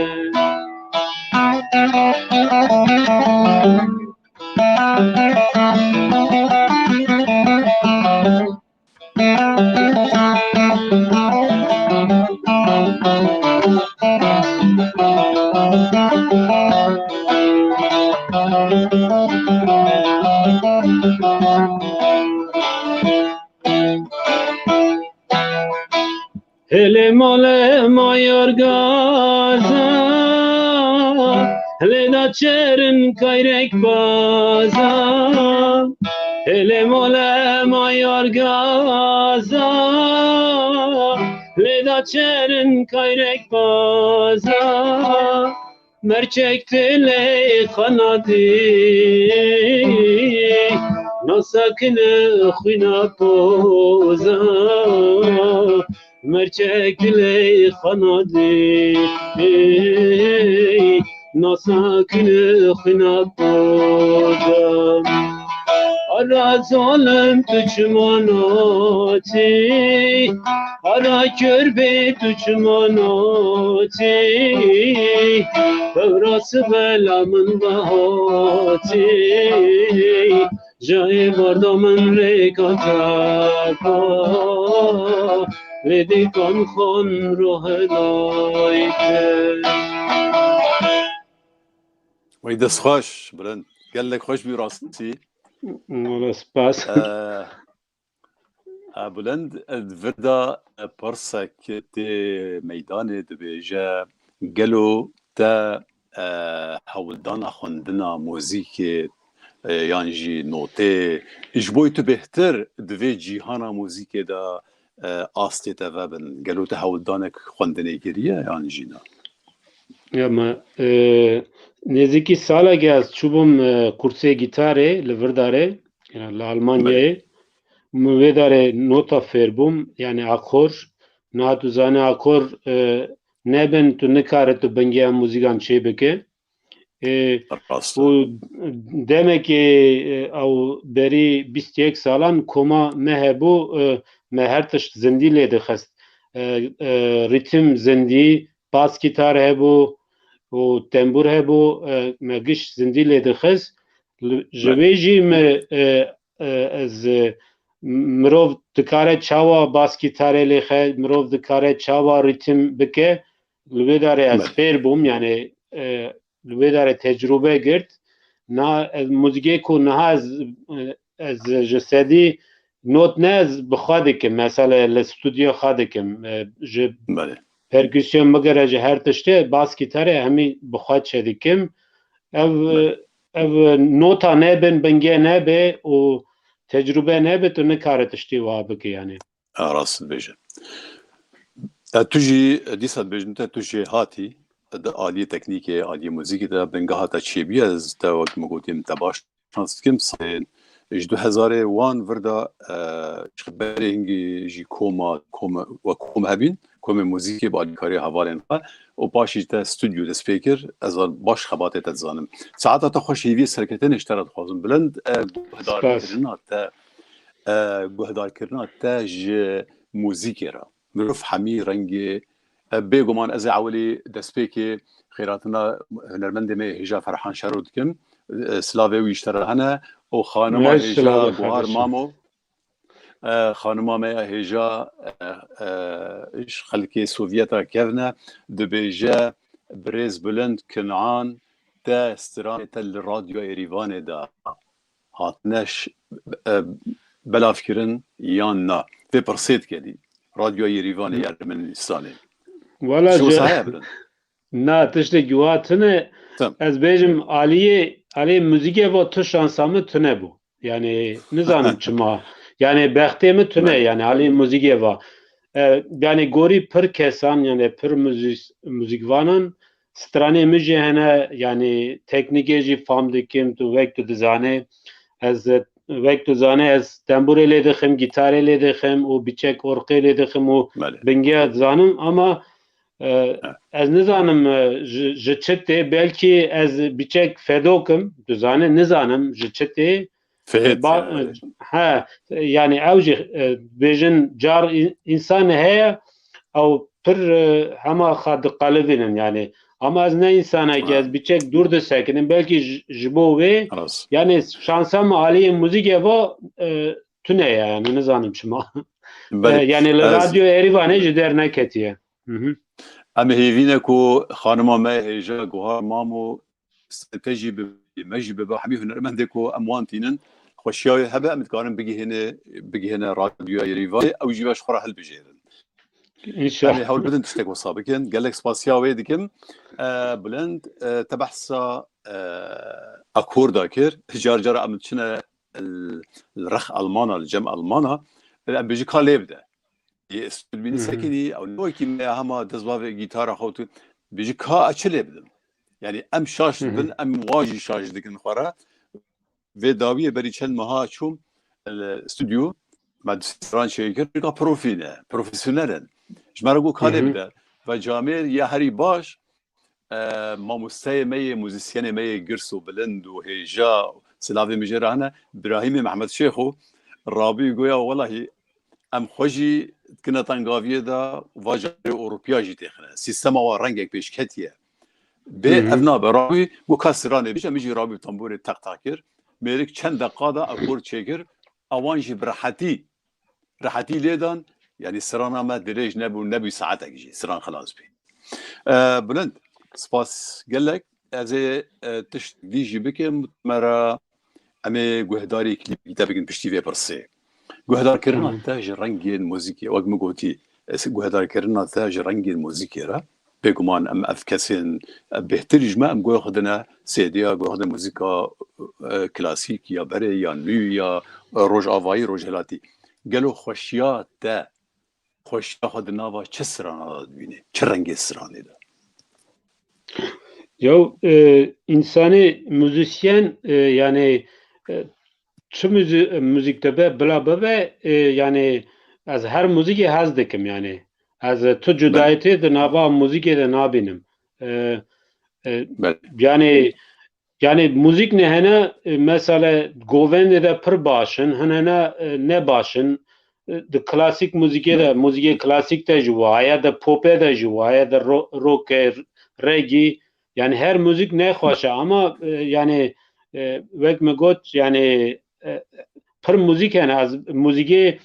Hêlê malê ma yargaza, hêlê da çerin kayrek baza. Hêlê mole ma yar gaza, lê da çerin kayrek baza. Merçek dilê xanadî, nasakine xwîna poza. Merçek dilê xanadî, nasakine xwîna poza. Ara zalim tu çima notî, ara kör bê tu çima notî. Hewra sibela min vehatî, jayê barda min rêka te ba, lê dîkan xan rohenayî te. Wey dest xweş, Bilind. Gelek xweş bî rastî. Wala spas. Eh, eh, Bilind, eh, di vir de, eh, pirsek tê meydanê, dibêje, gelo te, eh, hewldana xwendina muzîkê, eh, yan jî notê, ji bo tu bêhtir di vê cîhana muzîkê de, eh, astê te vebin? Gelo te hewldanek xwendinê kiriye yan jî na? Ya me, e, nêzîkî salekê ez çûbûm, e, kursê gîtarê li Virdarê, yani li Belê. Almanyayê. Min wê darê nota fêr bûm, yani akor. Niha tu zanî akor, e, nebin tu nikare tu bingeya muzîkan çê bike. E, Rast e. Û demekê, e, ew berî bîst û yek salan koma me hebû, e, me her tişt zindî lê dixist. E, e, rîtim zindî, bas gîtar hebû û tembûr hebû, e, me giş zindî lê dixist. Li, ji Belê. Vê jî me, e, e, ez, e, mirov dikare çawa bas gîtarê lêxe, mirov dikare çawa rîtim bike, li wê darê ez Belê. Fêr bûm, yani, e, li wê darê tecrûbe girt. Na, ez muzîkê ku niha ez, e, ez ji sedî not ne ez bi xwe dikim, mesela li stûdyo xwe dikim. E, ji Belê. Perküsyon bigere ji her tiştê, bas gîtarê hemî bi xwe çêdikim. Ev, Belê. Ev nota nebin, binge nebe û tecrûbe nebe, tu nikare tiştê wiha bike yani. Ha, rast dibêje. E, tu jî, e, dîsa dibêjin te, tu jê hatî, di aliyê teknîkê, aliyê muzîkê de bingeha te çêbûye, ez te wek min gotî min te baş nas dikim, salên ji du hezarê wan vir de, e, ji berê hingî jî koma, koma, we kom hebîn, komê muzîkê bi alîkarî hevalên xwe û paşî te stûdyo dest pê kir, ez baş xebatê te dizanim. Saeta te xweş, hêviyê serketinê ji te re dixwazim. Bilind, e, guhdarkirina te, e, guhdarkirina te ji muzîkê re. Mirov hemî rengê, e, bêguman ez ê ewilî destpêkê xêratina hunermendê me yê hêja Ferhan Şero dikim. E, silavê wî ji te re hene û xanima Meywe hêja silav Guhar kardeşim. Mamo, e, xanima me ya hêja, e, e, ji xelkê Sovyeta kevne, dibêje, Birêz Bilind Kinan, te stranê te li Radyoya Êrîvanê de hatine ş-, e, belavkirin yan na? Vê pirsê dike dî. Radyoya Yêrîvanê ya Ermenistanê. Wala Ji ji wisa heye birin. Na, tiştekî wa tune. Tamam. Ez bêjim aliyê, aliyê muzîkê va tu şansa min tune bû. Yani nizanim çima. Yani bextê min tune, Belê. Yani aliyê muzîkê va. E, yani gorî pir kesan, yani pir muzîs-, muzîkvanan stranê min jî hene, yani teknîkê jî fam dikim, tu wek tu dizanê. Ez, e, wek tu zanê, ez tembûrê lê dixim, gîtarê lê dixim û biçek orqê lê dixim û Belê. Bingeya dizanim, ama, e, Ha. Ez nizanim, e, ji, ji çi tê, belkî ez biçek fedok im, tu zanê, nizanim ji çi tê. Fehêt, Ba-, yani. He, yani ew jî, e, bêjin car in-, însan heye, ew pir, e, hema xwe diqelibînin yani. Ama ez ne însanekî, Ha. Ez biçek dûr disekinim, belkî ji, ji bo wê, Rast. Yani şansa min aliyê muzîkê va, e, tune ye, yani nizanim çima. Belê. E, yani li Ez radyo Êrîvanê ji der neketiye. Hı hı. Em ê hêvî ne ku xanima me hêja Guhar Mamo te jî bibî, me jî bibe, hemî hunermendê ku em wan tînin, xweşiya wê hebe, em dikarin bigihêne, bigihêne Radyoya Yêrîvanê, ew jî ve ji xwe re hilbijêrin. Înşallah. Em ê hewl bidin tiştek wisa bikin. Gelek spasiya wê dikim. E, Bilind, e, te behsa, e, akorda kir. Car cara em diçine li rex Elmana, li cem Elmana, em bêjî ka lê bide. Yê stûdyo bînî sekinî, ew ne wekî me ya hema dest bavê gîtara xwe tu bêjî ka ez çi lê bidim. Yani em şaş dibin, em wan jî şaş dikin xwe re. Vê dawiyê berî çend meha çûm li stûdyo, me du sê stran çêkir, ka profî ne, profesyonel in. Ji me re got ka lê bide. Ve camêr ya herî baş, e, mamosteyê me yê, muzîsyenê me yê girs û bilind û hêja, silavê min jê re hene, Birahîmê Mehmet Şêxo, rabî goya welahî em xwe jî dikine tengaviyê de, va carê Ewropiya jî têxine. Sîstema wa rengek pêş ketiye. Bê ev nabe. Rabî got ka stranê bîje, min jî rabî tamborê teq teq kir. Mêrik çend deqa de akor çêkir. Ewan jî bi rehetî, rehetî lê dan. Yani strana me dirêj nebû, nebû saetek jî. Stran xilas bî. E, Bilind, spas gelek. Ez ê, e, tişt dî jî bikim. Me re em ê guhdarî klîpî te bikin piştî vê pirsê. Guhdarkirina te ji rengên muzîkê, wek min gotî, ez guhdarkirina te ji rengên muzîkê re, bêguman em ev kesên, e, bêhtir ji me, em guhê xwe dine C D'ya, guhê xwe dine muzîka, e, klasîk ya berê, ya nû, ya rojavayî, rojhilatî. Gelo xweşiya te, xweşiya xwe di nava çi strana de dibînî? Çi rengê stranê de? Yaw, e, însanê muzîsyen, e, yani, e, çi muzî-, muzîk dibe, bila bibe, e, yani ez her muzîkê hez dikim yani. Ez tu cudayetê di nava muzîkê de nabînim. E, e, Belê. Yani, yani muzîk ne hene, e, mesela govendê de pir baş in, hin hene, e, ne baş in. E, di klasîk muzîkê de, muzîkê klasîk de jî wa, ya de popê de jî wa, ya de ro-, rockê, reggae, yani her muzîk ne xweş e, ama, e, yani, e, wek me got, yani, e, pir muzîk hene. Ez muzîkê,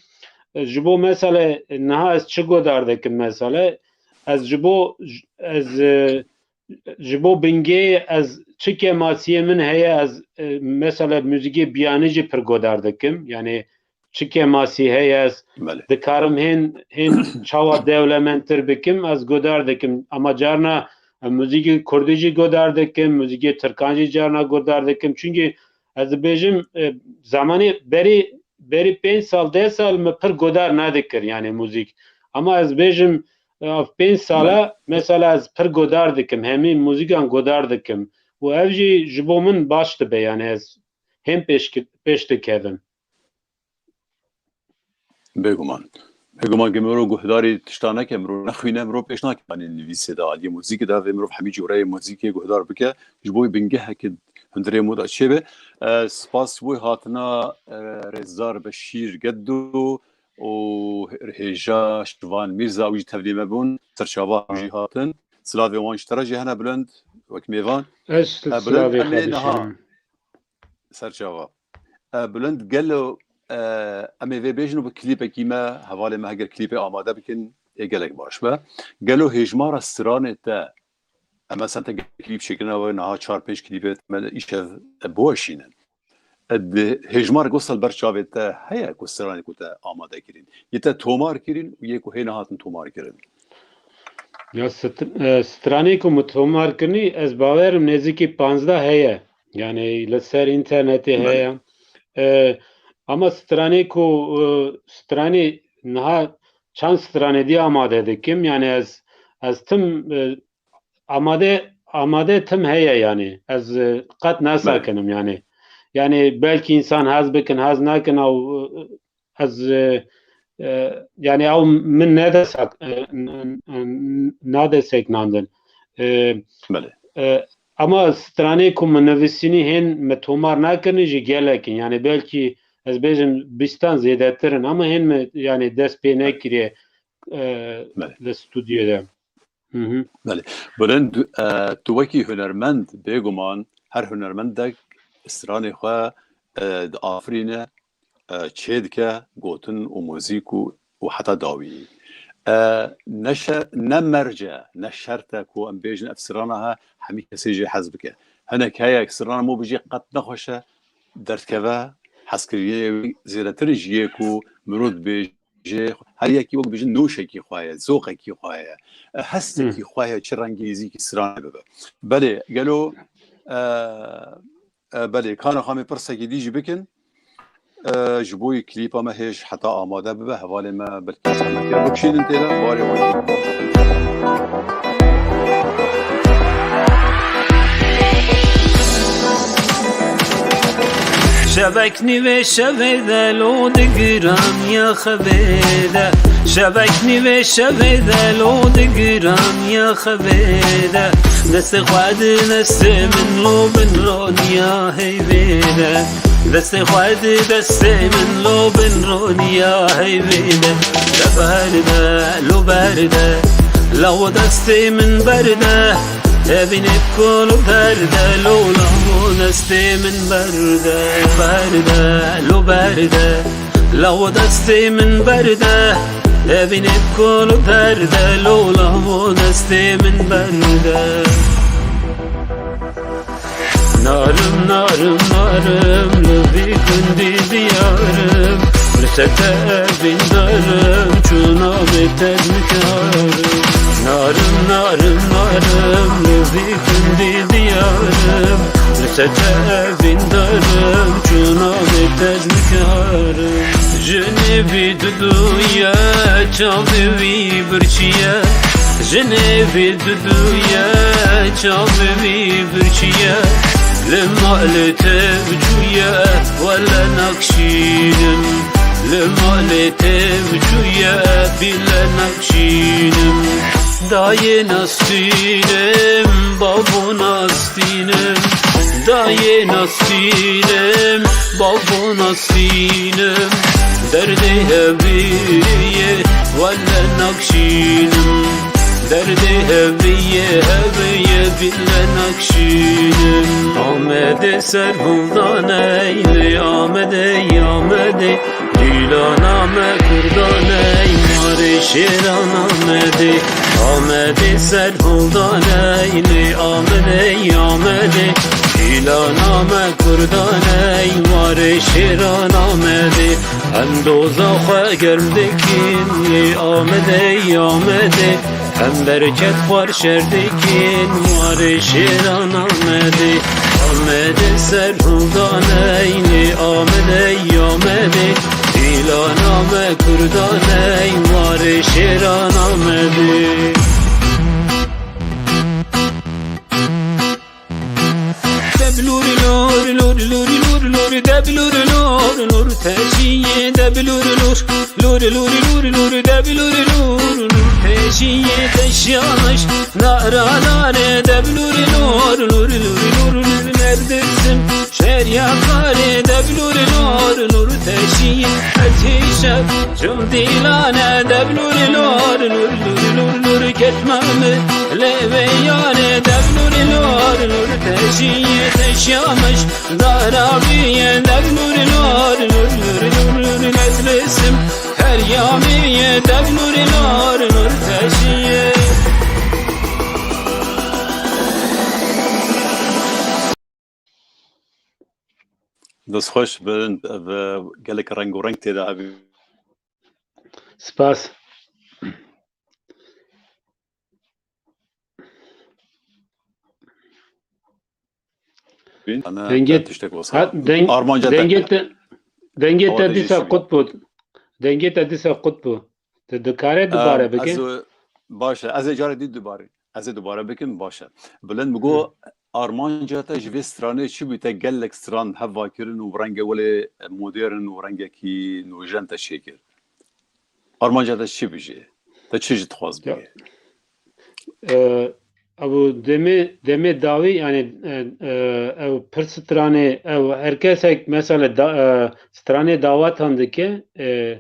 e, ji bo mesele, niha ez çi godar dikim mesele, ez ji bo, ez, e, ji bo bingê ez çi kemasiyê min heye, ez, e, mesele muzîkê biyanî jî pir godar dikim. Yani çi kemasî heye, ez Belê. dikarim hên, hên çawa dewlemendtir bikim, ez godar dikim. Ama carna, e, muzîkê kurdî jî godar dikim, muzîkê tirkan jî carna godar dikim. Çünkü ez dibêjim, e, zamanê berî, berî pênc sal, deh sal min pir godar nedikir, yani muzîk. Ama ez bêjim, e, ev pênc sala, Belê. mesela ez pir godar dikim, hemî muzîkan godar dikim. Û ev jî ji bo min baş dibe, yani ez hêm pêş, pêş dikevim. Bêguman. Bêguman ke mirov guhdarî tişta neke, mirov nexwîne, mirov pêş nake. Yanî nivîsê de, aliyê muzîkê de, vê mirov hemî cûreyê muzîkê guhdar bike, ji bo bingeheke hundirê mû de çêbe. E, spas ji bo hatina, e, Rêzdar Beşîr Geddo û Hêja Şivan Mîrza, ew jî tevlî me bûn, serçava jî hatin. Silavê wan ji te re jî hene Bilind, wek mêvan. Ez E, Bilind, silavê em ê xwe niha dişînim. Serçava. E, Bilind, gelo, e, em ê vê bêjin û bi klîpekî me, hevalê me heger klîpê amade bikin, ê gelek baş be. Gelo hêjmara stranê te, em mesela te gelek klîp çêkirine we niha çar pênc klîpê me îşev, e, biweşînin. E, di hêjmar ku sal ber çavê te heye ku stranê ku te amade kirîn, yê te tomar kirîn û yê ku hê nehatin tomar kirin? Ya str-, e, stranê ku min tomar kirinî, ez bawerim nêzîkî panzdeh heye. Yani li ser înternetê Belê. heye. E, ama stranê ku, e, stranê niha çend stranê dî amade dikim. Yani ez, ez tim, e, amade, amade tim heye yani. Ez, e, qet Belê. nesekinim yani. Yani belkî însan hez bikin, hez nakin, ew, e, ez, e, e, yani ew min nedesek-, e, n-, n-, n-, nadeseknandin. E, Belê. e, ama stranê ku min nivîsînî hên me tomar nakirin jî gelek in. Yani belkî ez bêjim bîstan zêdetir in ama hên me yani dest pê Belê. nekiriye, e, Belê. li stûdyoyê de. Hı hı. Belê. Bilind, e, tu wekî hunermend, bêguman her hunermendek stranê xwe, e, diafirîne, e, çêdike, gotin û muzîk û, û heta dawî. E, ne şe-, ne merc e, ne şert e ku em bêjin ev strana he, hemî kesê jê hez bike. Hinek heye strana min bijî qet nexweş e, derdikeve, hezkiriyê wî zêdetir ji yê ku mirov dibêje, her yekî wek bijin nûşekî xwe ye, zoqekî xwe ye, e, hestekî Hı. xwe ye, çi rengî nêzîkî stranê bibe. Belê, gelo, e, e, belê, kana xwe em ê pirsekî dî jî bikin. e, ji bo yî klîpa me hêj heta amade bibe, hevalê me Bilkîs Hemekê bikişînin tê de, barê wan. Şevek nîvê şevê de lo digiraniya xevê de. Şevek nîvê şevê de lo digiraniya xevê de. Destê xwe di destê min lo bin roniya heyvê de. Destê xwe di destê min lo bin roniya heyvê de. De berde, lo berde, lawo destê min berde. Evînê kol û berde, lo lawo destê min berde. Berde, lo berde, lawo destê min berde. Evînê kol û berde, lo lawo destê min berde. Narim, narim, narim, li vî gundî diyarim. Li ser te evîn darim, çûna wê te nikarim. Narim, narim, narim, li vî gundî diyarim. Li ser te evîn darim, çûna wê te nikarim. Jinê vî diduye, çavê wî birçiye. Jinê vî diduye, çavê wî birçiye. Li malê te biçûye, wele nakşînim. Li malê te biçûye, bîle nakşînim. Dayê nastînim, babo nastînim. Dayê nastînim, babo nastînim. Derdê heviyê, wele nakşînim. Derdê heviyê, heviyê, bîle nakşînim. Amedê ser hildaney, lê Amedê, Amedê. Dîlana me kurdaney, marê şêran Amedê. Amedê ser hildaney, lê Amedê, Amedê. Dîlana me kurdaney, marê şêran Amedê. Em doza xwe germ dikin, lê Amedê, Amedê. Em berket xwar şer dikin, marê şêran Amedê. Amedê ser hildaney, lê Amedê, Amedê. Dîlana me kurdaney, marê şêran Amedê. Deblûr lûr, lûr, lûr, lûr, lûr, deblûr lûr, lûr, teşiyê, deblûr lûr, lûr, lûr, lûr, lûr, deblûr lûr, lûr, teşiyê, teşiyamiş, nara nare, deblûr lûr, lûr, lûr, lûr, lûr, merdisim, şerya kare, deblûr lûr, lûr, teşiyê, etîşe, Çum dîlane deblûr lor, lur, lur, lur, lur, ketmame lê vê yare deblûr lor, lur, teşiye teşyamiş darabiye deblûr lor, lur, lur, lur, lur, meclisim her yamiye deblûr lor, lur, teşiye. Destxweş, bi, bi gelek reng û reng tê de hebî. Spas. Ana Dengê te tiştek wisa. Ha, deng-, Armanca te dengê te, dengê te Awa dîsa diyişim. Qut bû. Dengê te dîsa qut bû. Tu dikare dubare Em, bike? Ez o, baş e. Ez ê carê dî dubare. Ez ê dubare bikim, baş e. Bilind, mi got, Hı. Armanca te ji vê stranê çi bû? Te gelek stran heva kirin û rengê welê modern û rengekî nûjen te çêkir. Armanca te çi bû jê? Te çi ji dixwaz Ya. bigê? E, ew demê, demê dawî, yani, e, e, ew pir stranê, ew her kesek mesela da, e, stranê dawetan dike, e,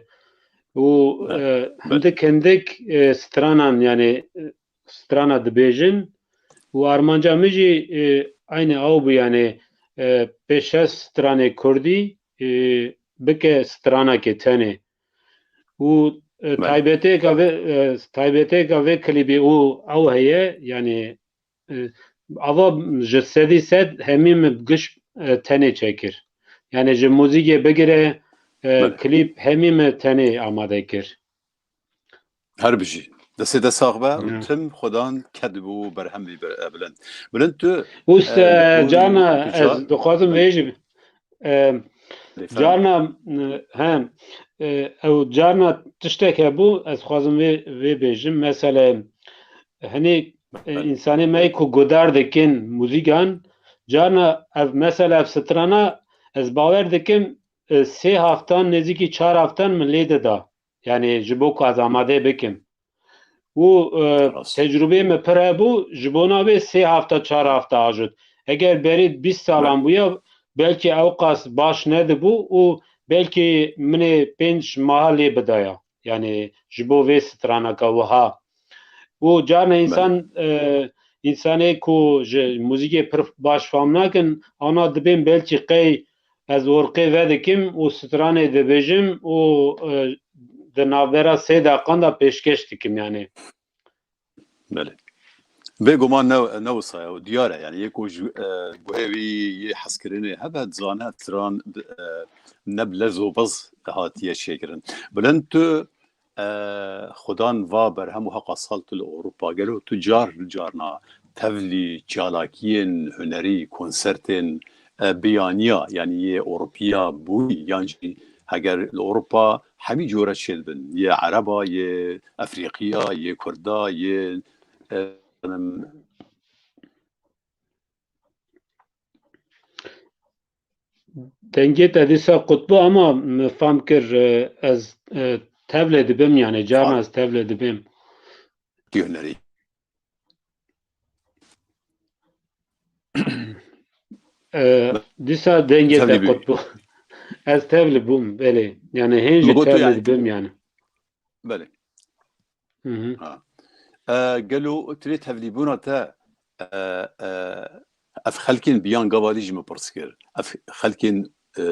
û, Be-, e, be- hindik hindik, e, stranan, yani, e, strana dibêjin û armanca min jî, e, aynî ew bû, yani, e, pêş şeş stranê kurdî, e, bike stranekê tenê. Û, e, Belê. taybetêka vê, e, taybetêka vê klîbê û ew heye, yani, e, ava ji sedî sed hemî min giş, e, tenê çekir. Yani ji muzîkê bigire, e, Belê. klîp hemî min tenê amade kir. Her bijî. Destê te sax be û Ya. tim xwedan ked bû berhem bî ber-, e, Bilind. Bilind tu, Û e, se-, li gor Cana, tu ca- ez dixwazim vê jî, e, Carna, e, he, e, ew carna tiştek hebû, ez xwazim vê, vê bêjim. Mesele, hinê, e, însanê me ku gudar dikin muzîkan, carna ev, mesele ev strana, ez bawer dikim, e, sê heftan, nêzîkî çar heftan min lê dida. Yani ji bo ku ez amade bikim. Û, e, Rast. tecrûbeyê me pir hebû, ji bona wê sê hefta, çar hefta ajot. Eger berî bîst salan Be- bûya, belkî ew qas baş nedibû û belkî min ê pênc maha lê bidaya. Yani ji bo vê straneka wiha. Û carna Belê. însan, e, însanê ku ji muzîkê pir baş fam nakin, ana dibên belkî qey ez orqê vedikim û stranê dibêjim û, e, di navbera sê deqan de pêşkêş dikim yani. Belê. Bêguman ne, ne wisa ye, diyar e. Yani yê ku ji, e, guhê wî yê hezkirinê hebe, dizane stran, e, ne bi lez û biz hatiye çêkirin. Bilind tu, e, xudan va berhem û heqa sal tu li Ewropa, gelo tu car carna tevlî, çalakiyên hunerî, konsertên, e, biyaniya, yani yê Ewropiya bûyî, yan jî heger li Ewropa hemî cure çêdibin, yê Ereba, yê Efrîqiya, yê Kurda, yê, e, Dengê te dîsa qut bû, ama min fam kir, e, ez, e, tevlê dibim, yani carna ez tevlê dibim. Hunerî. E, dîsa dengê te qut bû. Ez tevlî bûm, belê. Yani hên jî tevlê dibim yani. Belê. Hı hı. Ha. E, gelo tu lê tevlîbûna te, e, e, ev xelkên biyan gava dî ji min pirs kir. Ev xelkên, e,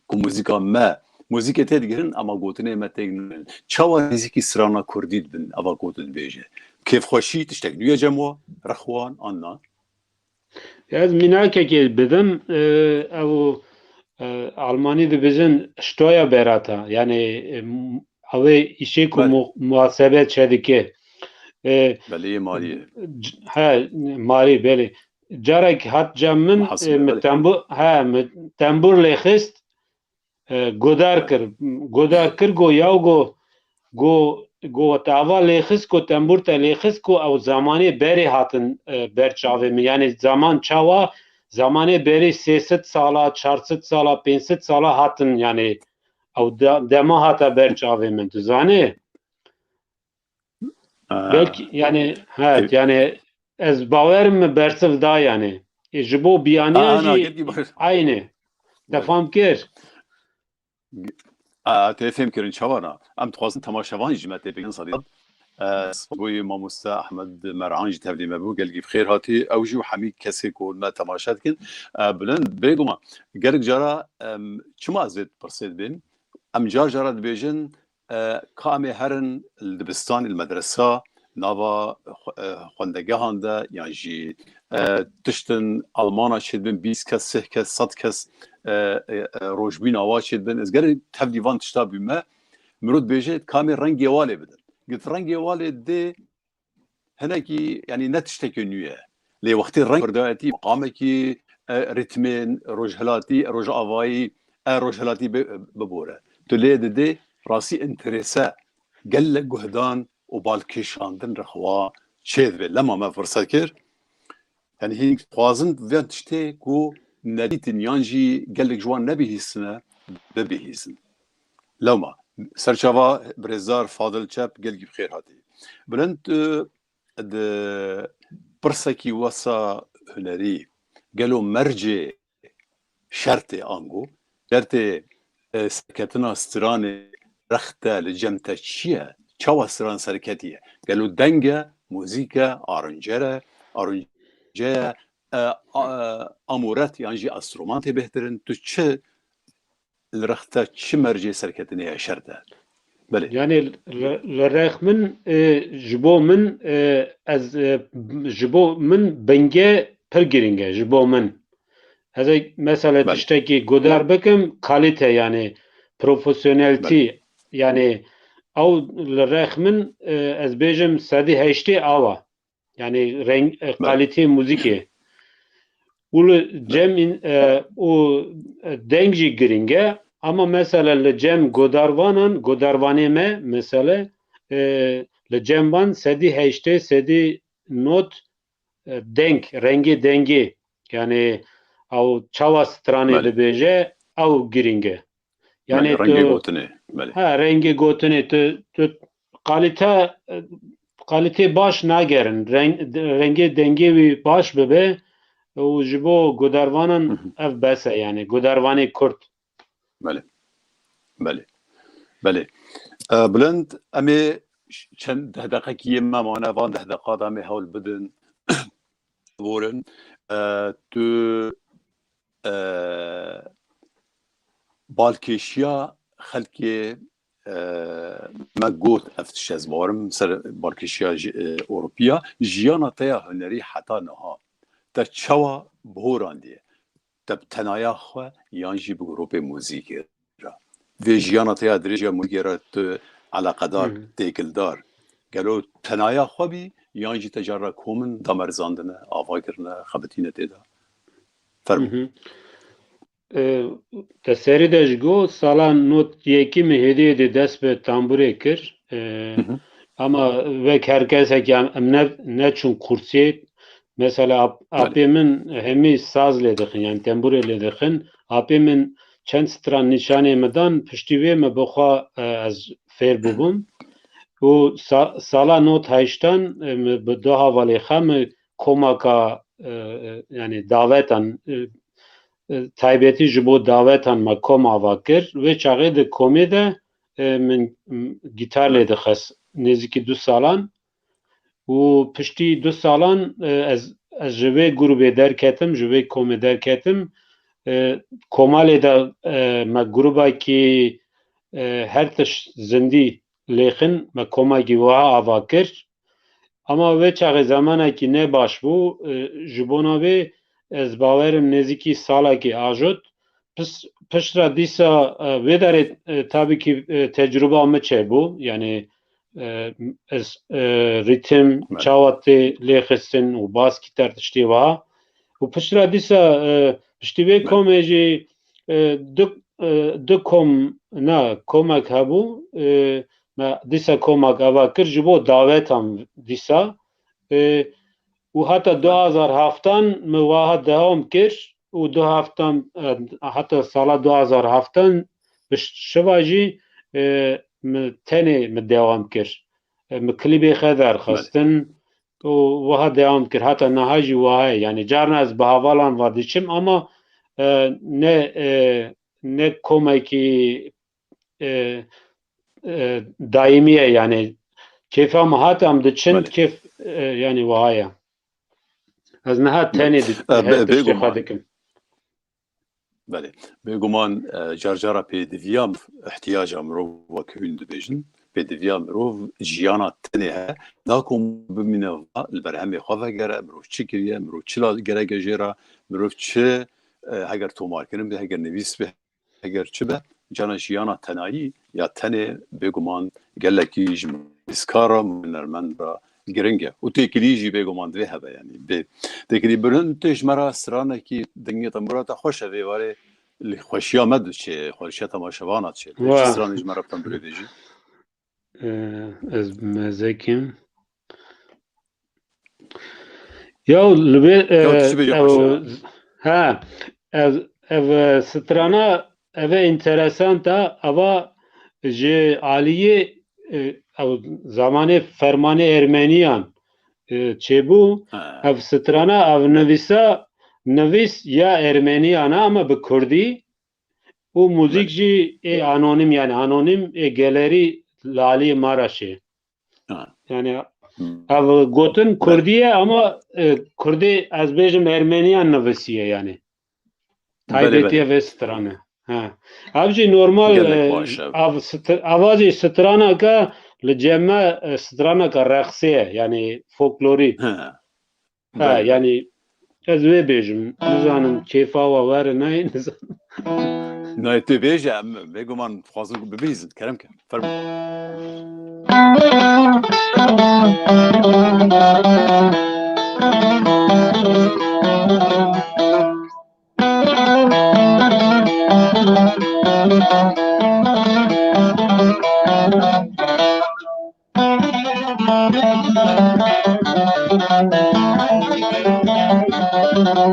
ku muzîka me, muzîkê tê digirin, ama gotinê me têk nînin. Çawa nêzîkî strana kurdî dibin, eva ku tu dibêje? Kêfxweşî tiştek nû ye cem wa, rexwan, an na? Ez mînakekê bidim, e, ew, e, Almanî dibêjin Steuerberater, yani, e, m-, ew ê îşê ku Belê. mu-, muhasebe çedike. E, Belê, yê maliyê. c-, he, malî, belê. Carek hat cem min, Muhasebe, e, min belê. tembû-, he, min tembûr lêxist, e, godar kir. Godar kir, go yaw, go, go, go te ava lêxist, go tembûr te lêxist, go ew zamanê berê hatin, e, ber çavê min. Yani zaman çawa? Zamanê berê sê sed sala, çar sed sala, pênc sed sala hatin, yani ew de-, dema hata ber çavê min. Tu zanî? Aa. Belkî, yani, evet, E- yani ez bawerim min bersiv da, yani. E, ji bo biyaniya Aa, na, jî gelkî baş. Aynı. Te Evet. fam kir? Aa, te fêm kirin çawa na? Em dixwazin temaşevan jî me tê bigihînin Sadî. Ee, Goyê mamoste Ahmed Merhan jî tevlî me bû, gelkî bi xêr hatî. Ew jî û hemî kesê ku me temaşe dikin. Ee, Bilind, bêguman, gelek cara, em, çima ez vê pirsê dibêm? Em car cara dibêjin, e, ka em ê herin li dibistanê, li medresa, nava xwe-, e, xwendegehan de, yan jî, e, tiştin Almana çêdibin, bîst kes, sih kes, sed kes, e, e, e, rojbîna wa çêdibin. Ez gelek tevlî van tişta bûme. Mirov dibêje, ka em ê rengê wa lê bidin. Git rengê wa lê dê hinekî, yanî ne tiştekî nû ye. Lê wextê reng berdayetî, meqamekî, e, rîtmên rojhilatî, rojavayî, e, rojhilatî bi-, bibore. Tu lê didê rastî enterese gelek guhdan û balkêşandin rexwa çêdibe. Lema me firset kir. Yanî hîn dixwazin vê tiştê ku nedîtin yan jî gelek ji wan nebihîstine, bibihîstin. Lewma, serçava birêzdar Fadil Çep gelkî bi xêr hatî. Bilind, e, di pirsekî wesa hunerî, gelo mercê şertê ango, şertê, e, serketina stranê rex te li cem te çi ye? Çawa stran serketiye? Gelo deng e, muzîk e, aranjer e, aranceya, e, a-, e, amoret yan jî enstrumantê bêhtir in? Tu çi li rex te çi mercê serketinê ye, şert e? Belê. Yani li, li rex min, e, ji bo min, e, ez, e, ji bo min bingê pir girîng e, ji bo min. Ez ê mesela Belê. tiştekî gudar bikim, kalite, yani profesyoneltî, Belê. yani ew li rex min, e, ez bêjim sedî heştê awa. Yani reng, e, Belê. kalîteyê muzîkê. Û li cem in-, e, û, e, deng jî girîng e. Ama mesela li cem godarvanan, godarvanê me, mesela, e, li cem van sedî heştê, sedî not, e, deng, rengê dengê. Yani ew çawa stranê Belê. dibêje, ew girîng e. Yani Belê, rengê tu gotinê. Belê. Ha, rengê gotinê tu, tu kalite, kalite baş nagerin. Reng, rengê dengê wî baş bibe û ji bo gudervanan Hı hı. ev bes e yani. Gudervanê Kurd. Belê. Belê. Belê. E, Bilind, em ê ş-, çend deh deqekî yê me mane, van deh deqa de em ê hewl bidin. Borin, e, tu, e, balkêşiya xelkê, e, me got, ev tişt ez bawerim, ser balkêşiya ji, e, Ewropiya, jiyana te ya hunerî heta niha. Te çawa bihorandiye? Te bi tenaya xwe yan jî bi grûpê muzîkê re? Vê jiyana te ya dirêj ya muzîkê re tu eleqedar, Hmm. têkildar. Gelo tenaya xwe bî yan jî te carna kom in damerizandine, ava kirine, xebitîne tê de? Fermo. Mhm. E, te serî de ji got sala not yekî min hêdî hêdî dest bi tamburê kir. E, Mhm. ama wek her kesekî em, em ne, neçûn kursiyê. Mesela ap-, Belê. apê min hemî saz lê dixin, yani tembûrê lê dixin. Apê min çend stran nîşanê min dan, piştî wê min bi xwe, e, ez fêr bûbûm. Û sa-, sala not heştan, e, min bi du hevalê xwe min komaka, e, e, yani davetan, e, e, taybetî ji bo davetan me kom ava kir. Wê çaxê di komê de, e, min, m, gîtar lê dixist nêzîkî du salan. Û piştî du salan, e, ez, ez ji vê grûbê derketim, ji vê komê derketim. E, komalê de, e, me grûbakî, e, her tişt zindî lêxin, me komekî wiha ava kir. Ama wê çaxê zemanekî ne baş bû, e, ji bona vê ez bawerim nêzîkî salekî ajot. Pis-, piştre dîsa, e, vê derê, e, tabî kî, e, tecrûba min çêbû. Yani, e, ez, e, rîtim, Belê. çawa tê lêxistin û bas kî ter tiştê wiha. Û piştre dîsa, e, piştî vê Belê. komê jî, e, du, e, du kom, na, komek hebû. E, me dîsa komek ava kir ji bo davetan dîsa. E, û heta Belê. du hazar heftan min wiha dewam kir û du heftan, e, heta sala du hazar heftan bi ş-, şiva jî, e, min tenê min dewam kir. E, min klîbê xwe derxistin û wiha dewam kir. Heta niha jî wiha ye. Yani carna ez bi hevalan ve diçim ama, e, ne, e, ne komekî, e, e, daîmî ye. Yani kêfa min hat em diçin Belê. kêf, e, yani wiha ye. Ez niha Belê. tenê di-, E, her be-, tiştê xwe bêguman. dikim. Belê. Bêguman, e, car cara pêdiviya m-, ihtiyaca mirov wek hûn dibêjin. Pêdiviya mirov jiyana tenê heye. Nakom bimîne va li berhemê xwe vegere, mirov çi kiriye, mirov çi la gereke jê re, mirov çi, e, heger tomarkirin be, heger nivîs be, heger çi be, cana jiyana tenayî ya tenê bêguman gelekî ji nivîskar re, hunermend re giring e. Û têkilî jî bêguman divê hebe, yanî bê têkilî. Birin, tu ji me re stranekî dengê tembûra te xweş e, vê warê li xweşiya me diçê, xweşiya temaşevana diçê. Tu çi Wa. stranê ji me re bi tembûrê bêjî? E, ez mezekim. Ya li vê, Ya tu e, çi bêjî ev, xweş e? ha, ev, ev, e, strana, ev e interesant e, eva ji aliyê, e, ev zamanê fermanê Ermeniyan, e, çêbû. Ha. Ev strana, ev nivîsa, nivîs ya Ermeniyan e, ama bi Kurdî û muzîk Belê. jî ê anonim, yani anonim ê gelerî li aliyê Maraşê. Ha. Yani Hmm. ev gotin Belê. Kurdî ye ama, e, Kurdê ez bêjim Ermeniyan nivisiye yani. Belê, Taybetiye belê. vê strane. Ha. Ev jî normal, Gelek e, baş e. ev str-, eva jî straneke li cem me, e, straneke reqsê ye, yani folklorî. Ha. Ha, Belê, belê. yani ez wê bêjim, nizanim kêfa we were nayê, nizanim. Nayê tu bêje, em bêguman dixwazin ku bibihîzin. Kerem ke. Fermo. Çay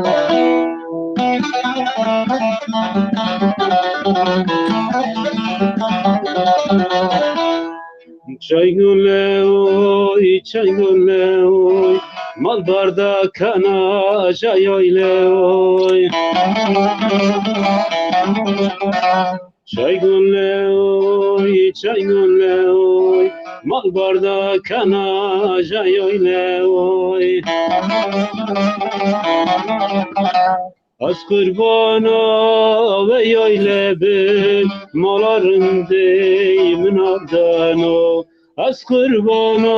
gule oy, çay gule oy, mal barda kana jay oy le oy. Çay gule oy, çay gule oy, mal barda kana jay oy le oy. Ez qurbana ve yayle bin, mala rindey min avdano. Ez qurbana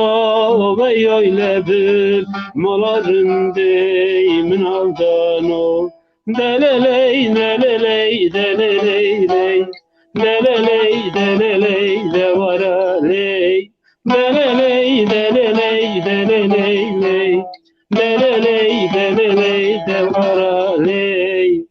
ve yayle bin, mala rindey min avdano. Deleley, deleley, deleley, ley. Deleley, deleley, de wara ley. Deleley, deleley, deleley, ley. Deleley, deleley, de wara ley.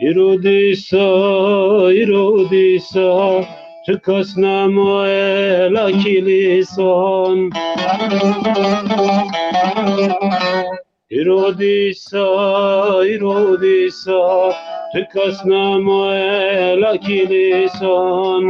Îro dîsa, îro dîsa, tu kes nemaye la kîlîsan. Îro dîsa, îro dîsa, tu kes nemaye la kîlîsan.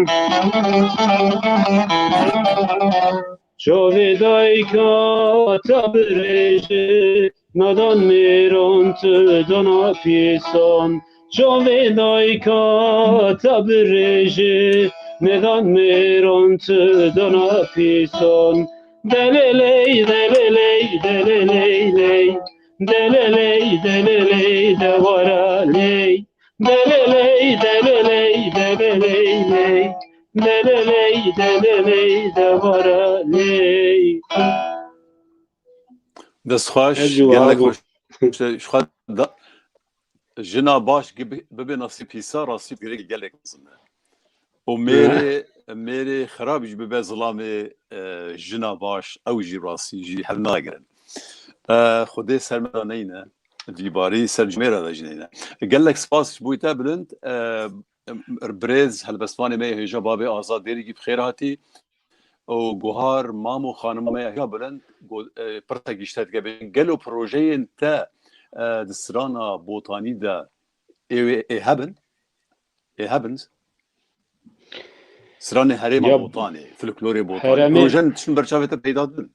Çavê dayika te birêje, nedan mêran tu dana pîsan. Çavê dayika te birêje, nedan mêran tu dana pîsan. Deleley, deleley, deleley, ley. Deleley, deleley, de wara ley. Deleley, deleley, deleley, ley. Deleley, deleley, de wara ley. Dest xweş, Ez jî wiha gelek bû. Xweş. Ji xwe da, jina baş gibi, bibe nasîb pîsa, rastî girêk gelek mezin e. Û mêrê, mêrê xirab jî bibe zilamê, e, jina baş, ew jî rastî jî hev nagirin. E, Xwedê ser me de neyne, vî barî ser cimêra de jî neyne. Gelek spas ji bo te Bilind, e, birêz helbestvanê me yê hêja babê Azad Dêrîgî bi xêr hatî. û guhar mam û xanima me ya Bilind go-, e, pirsekî ji te dike bê. Gelo projeyên te, e, di strana Botanî de ê wê ê hebin? Ê hebin? Stranê herêma Ya Botanê, folklorê Botanê. Herêmê Projen tiştin ber çavê te peyda dibin.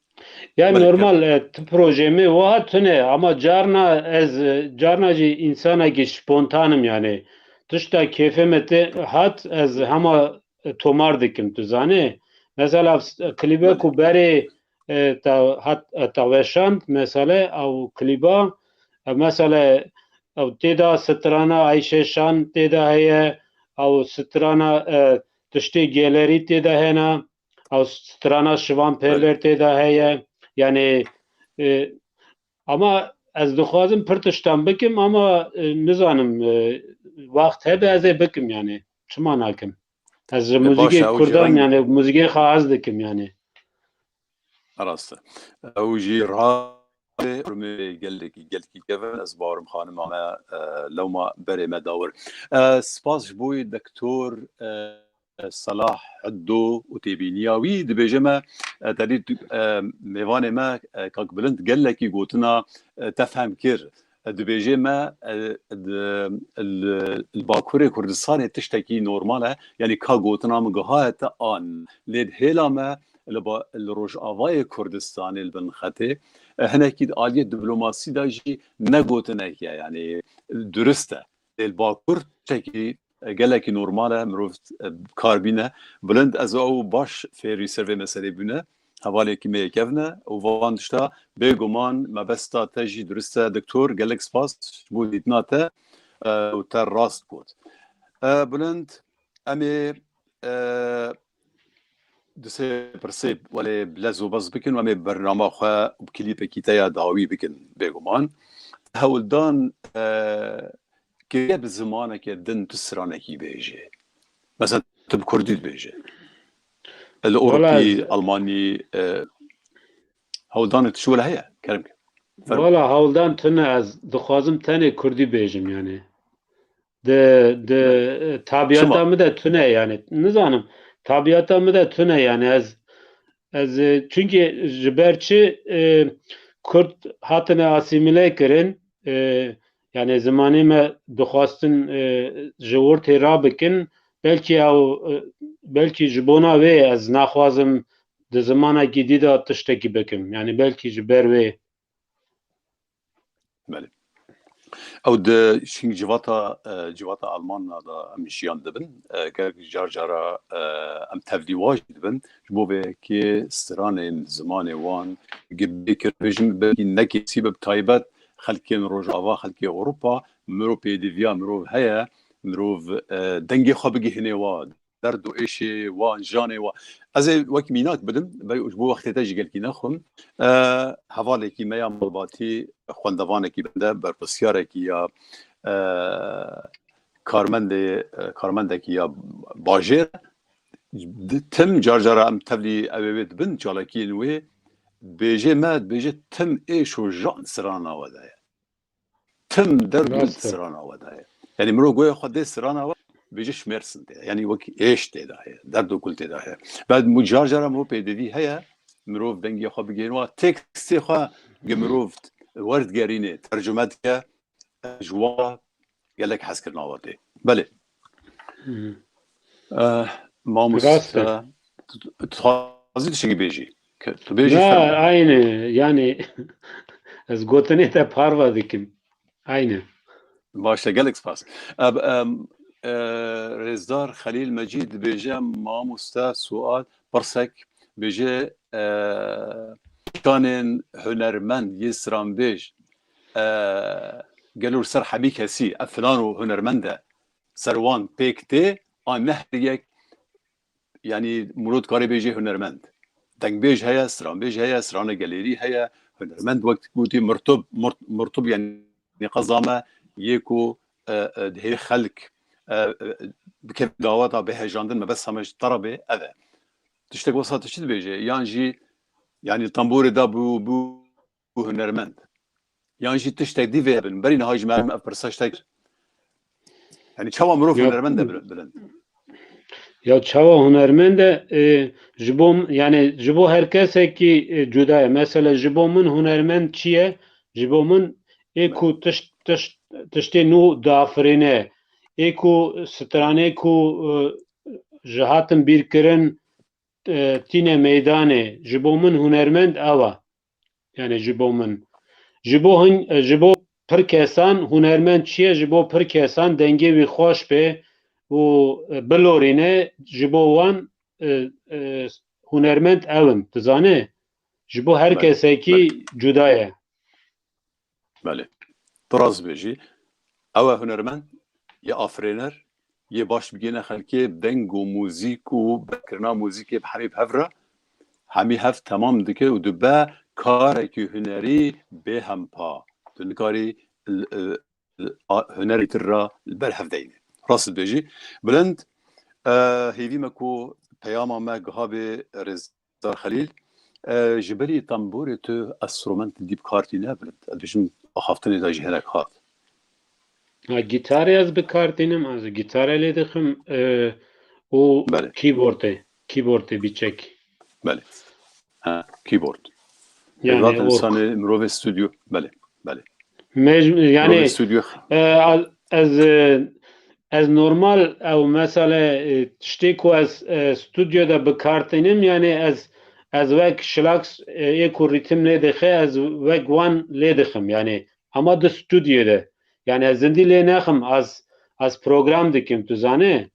Ya Belê normal, e, tu projeyê me wiha tune, ama carna ez, e, carna jî însanekî spontan im yani. Tişta kêfê me tê hat, ez hema e, tomar dikim, tu zanî. Mesela, s-, klîbe Belê. Ku berê, e, te hat, e, te weşand, mesele, ew klîba, e, mesele, ew tê de strana Ayşe Şan tê de heye, ew strana, e, tiştê gelerî tê de hene, ew strana Şivan Belê. Perler tê de heye. Yani, e, ama ez dixwazim pir tiştan bikim, ama, e, nizanim, e, wext hebe ez ê bikim yani. Çima nakim? Ez ji E, muzîkê baş e, ew jî kurdan, reng yani muzîkê xwe hez dikim yani. Rast e. Ew jî rastê, urmê gelekî, gelekî kevin, ez bawerim xanima me, e, lewma berê me dawir. E, spas ji bo doktor, e, Selah Hiddo û têbîniya wî. Dibêje me, e, tevî tu, e, mêvanê me, e, kak Bilind gelekî gotina, e, te fehm kir. Dibêje me, e, di, li, li Bakurê Kurdistanê tiştekî normal e. Yanî ka gotina min gihaye te an. Lê di hêla me li ba-, li Rojavayê Kurdistanê li bin xetê, e, hinekî di aliyê diplomasî de jî ne gotinek e. Yanî durist e. Lê li Bakur tiştekî, e, gelekî normal e, mirov, e, kar bîne. Bilind ez û ew baş fêrî ser vê meselê bûne. Hevalekî me yekevin e û van tişta bêguman mebesta te jî durist e, doktor. Gelek spas ji bo dîtina te, e, û te rast got. E, Bilind, em ê, e, du sê pirsê welê bi lez û bez bikin û em ê bernama xwe û bi klîpekî te ya dawî bikin bêguman. Hewldan, e, kiriye bi zimaneke din tu stranekî bêjê. Mesela tu bi kurdî dibêjê. Li Wala Ewropî, ez Almanî, e, Hewldanê tu ji wele heye, kerem ke. Fermo. Wala hewldan tune, ez dixwazim tenê kurdî bêjim yani. Di, di, e, tabiyata Çima? min de tune yani. Nizanim. Tabiyata min de tune yani. Ez, ez, e, çünkü ji ber çi, e, Kurd hatine asîmîle kirin, e, yani zimanê me dixwastin, e, ji wir tê rabikin. Belkî ew, e, belkî ji bona wê ez naxwazim di zimanekî dî de tiştekî bikim. Yani belkî ji ber wê. Belê. Ew di şing civata, e, civata Almanya da em jiyan dibin. E, gelek car cara, e, em tevlî wa jî dibin. Ji bo vê yekê stranên zimanê wan girê kir bêjin, belkî ne kesî be, bi taybet xelkên Rojava, xelkê Ewropa, mirov pêdiviya mirov heye, mirov, e, dengê xwe bigihîne wa, derd û êşê wan, janê wan. Ez ê wek mînak bidim, belkî ji bo wextê te jî gelkî nexwim. E, hevalekî me ya malbatî, xwendevanekî bende, berpirsiyarekî ya, e, karmendê, e, karmendekî ya bajêr, di-, tim car cara em tevlî ew ê wê dibin, çalakiyên wê, bêjê me, dibêje tim êş û jan strana we de ye. Tim derd û Rast e. strana we de ye. Yani mirov goya xwe dê strana we, bêje şmêrsin tê. Yani wek êş tê de heye, derd û kul tê de heye. Bed mu car cara mirov pêdivî heye, mirov dengê xwe bigihên wa, tekstê xwe ge mirov werdigerîne, tercume dike, ji wa gelek hezkirina we tê. Belê. Hı. Eh, mamoste, Rast e. tu, tu dixwazî tiştekî bêjî? Ke-, tu bêjî Na, fermo. Aynı yani, ez gotinê te parva dikim. Aynı. Baş e, gelek spas. Eb-, em, e, Rêzdar Xelîl Mecîd dibêje, mamoste, sual, pirsek, bêje, e, kanên hunermend yê stranbêj, e, gelo li ser hemî kesî, ev filan û hunermend e, ser wan pêk tê, an ne her yek, yanî mirov dikarê bêjê hunermend. Dengbêj heye, stranbêj heye, strana gelêrî heye, hunermend wek gotî mirtub, mirt-, mirtub yanî qeza me yê ku, e, e, dihêlî xelk, e, e, bikeve daweta bê hejandin, mebesta me ji te re bê, ev e. Tiştek wesa tu çi dibêje? Yan jî, yanî tamborê de bû, bû, bû hunermend. Yan jî tiştek dî vê bin. Berî niha ji me ev pirsa ji te kir. Yanî çawa mirov Ya, hunermend e, Bilind? ya çawa hunermend e, e, ji bo, yani ji bo her kesekî, e, cuda ye. Mesela ji bo min hunermend çi ye? Ji bo min ê ku tişt, tişt, tiştê nû diafirîne, ê ku stranê ku, e, ji hatin bîrkirin, e, tîne meydanê, ji bo min hunermend ew e. Yani ji bo min. Ji bo hin, e, ji bo pir kesan hunermend çi ye? Ji bo pir kesan dengê wî xweş be û, e, bilorîne, ji bo wan, e, e, hunermend ew in. Dizane? Ji bo her Belê, kesekî belê. Cuda ye. Belê. Tu rast bêjî. Ew e hunermend, yê afirêner, yê baş bigihîne xelkê, deng û muzîk û berkirina muzîkê bi hemî bi hev re, hemî hev temam dike û dibe karekî hunerî bêhempa. Tu nikarî l-, e, l-, a-, hunerî tir re li ber hev deyne. Rast dibêjî. Bilind, e, hêvî me ku peyama me giha bê rêz Rêzdar Xelîl, e, ji berî tamborê tu enstrumenta dî bi kar tîne, Bilind? Ez dibêjim axaftinê de jî hinek hat. Ha, gîtarê ez bi kar tînim, ez gîtare lê dixim, e, û Belê. Keyboardê, keyboardê biçek. Belê. Ha, keyboard. Yani Zaten o insanê mirovê stüdyo. Belê, belê. Mecbur, yani, Mirovê stüdyo. e, az- ez, e, ez normal ew mesela, e, tiştê ku ez, e, stüdyoda bi kar tînim, yani ez, ez wek şlak, e, ê ku rîtim lê dixe, ez wek wan lê dixim, yani ama di stüdyoda. Yani ez zindî lê nexim, az, az program dikim, tu zane?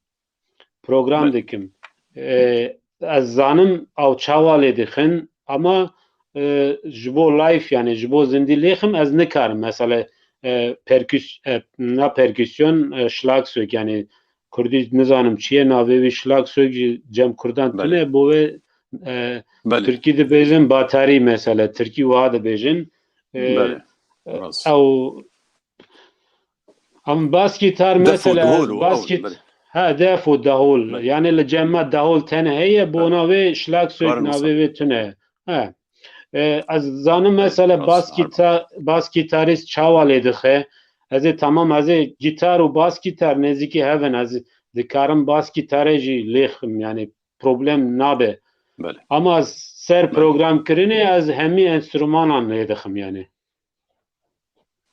Program Belê. Dikim. E, ez zanim ew çawa lê dixin, ama, e, ji bo live, yani ji bo zindî lêxim ez nikarim. Mesela, e, perküs-, e, na perküsyon, e, Schlagzeug, yani kurdî nizanim çi ye, navê wî Schlagzeug jî cem kurdan Belê. Tune, bo wê, e, Belê. Tirkî dibêjin batarî mesela, Tirkî wiha dibêjin. E, Belê. e, Rast. Ew Em bas gîtar Def û mesela, dahol û bas ew, gît-, belê. Ha, def û dahol. Belê. Yani li cem me dahol tene heye, bona Belê. wê Schlagzeug Karim navê Usta. Wê tune. Ha. E, ez zanim mesela bas gîta-, bas gîtarîst çawa lê dixe. Ez ê tamam, ez ê gîtar û bas gîtar nêzîkî hev in. Ez dikarim bas gîtarê jî lêxim, yani problem nabe. Belê. Ama ser Belê. programkirinê ez hemî enstrümanan lê dixim yani.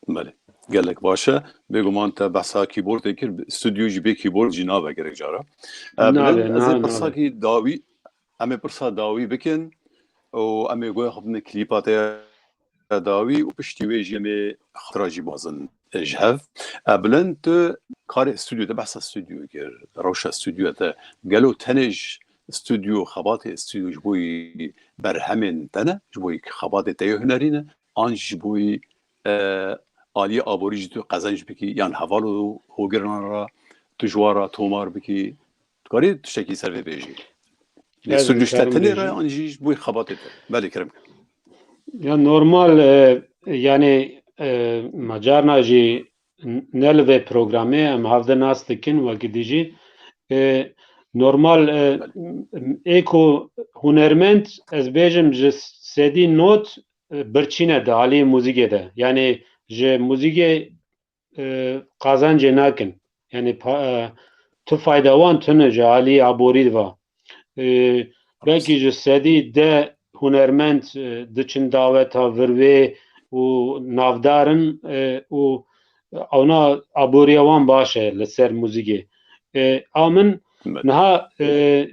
Belê. Gelek baş e. Bêguman te behsa keyboardê kir, stûdyo jî bê keyboard jî nabe gerek cara. E, Nabe, Bilind, ez ê na-, nabe. pirsakî dawî, em ê pirsa dawî bikin û em ê guhê xwe bidin klîpa te ya dawî û piştî wê jî em ê xatira jî bazin ji hev. E, Bilind, tu karê stûdyo, te behsa stûdyo kir, rewşa stûdyo te. Gelo tenê ji stûdyo, xebatê stûdyo ji bo yî berhemên te ne, ji bo yî xebatê te yê hunerî ne, an jî ji bo yî, e, aliyê aborî jî tu qezenc bikî, yan heval û hogiran re tu ji wan re tomar bikî? Tu karî tiştekî ser vê bêjî? Lê Ez stûdyo ji te dikarim tenê re bêjim. an jî ji bo yî xebatê te? Belê, kerem. Ya normal, e, yani, e, ma carna jî n-, ne li vê programê em havde nas dikin, wekî dî jî. E, normal, e, Belê. ê ku hunermend, ez bêjim ji sedî not, e, birçî ne di alî muzîkê de. Yani ji muzîkê, e, qazencê nakin. Yani pa-, e, tu fayda wan tune ji alî aborî ve. E, belkî ji sedî deh hunermend, e, diçin daweta virvê û navdar in, e, û ewna aboriya wan baş e li ser muzîkê. E, a min Belê. niha, e,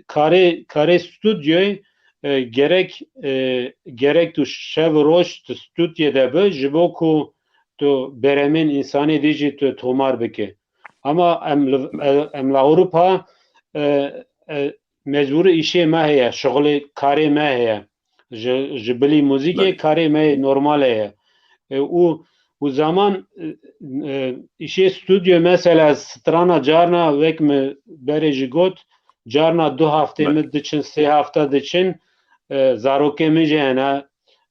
karê, karê stûdyoyê, e, gerek, e, gerek tu şev û roj tu stûdyê de bi, ji bo ku tu beremên însanê dî jî tu tomar bike. Ama em li, Belê. e, em li Ewropa, e, e, mecbûrî îşê me heye, şixulê karê me heye. Ji, ji bilî muzîkê Belê. karê me normal heye. E, û, û zaman, e, e, îşê stûdyo mesela strana carna wek min berê jî got, carna du haftê Belê. min diçin, sê hafta diçin, e, zarokê min jî hene,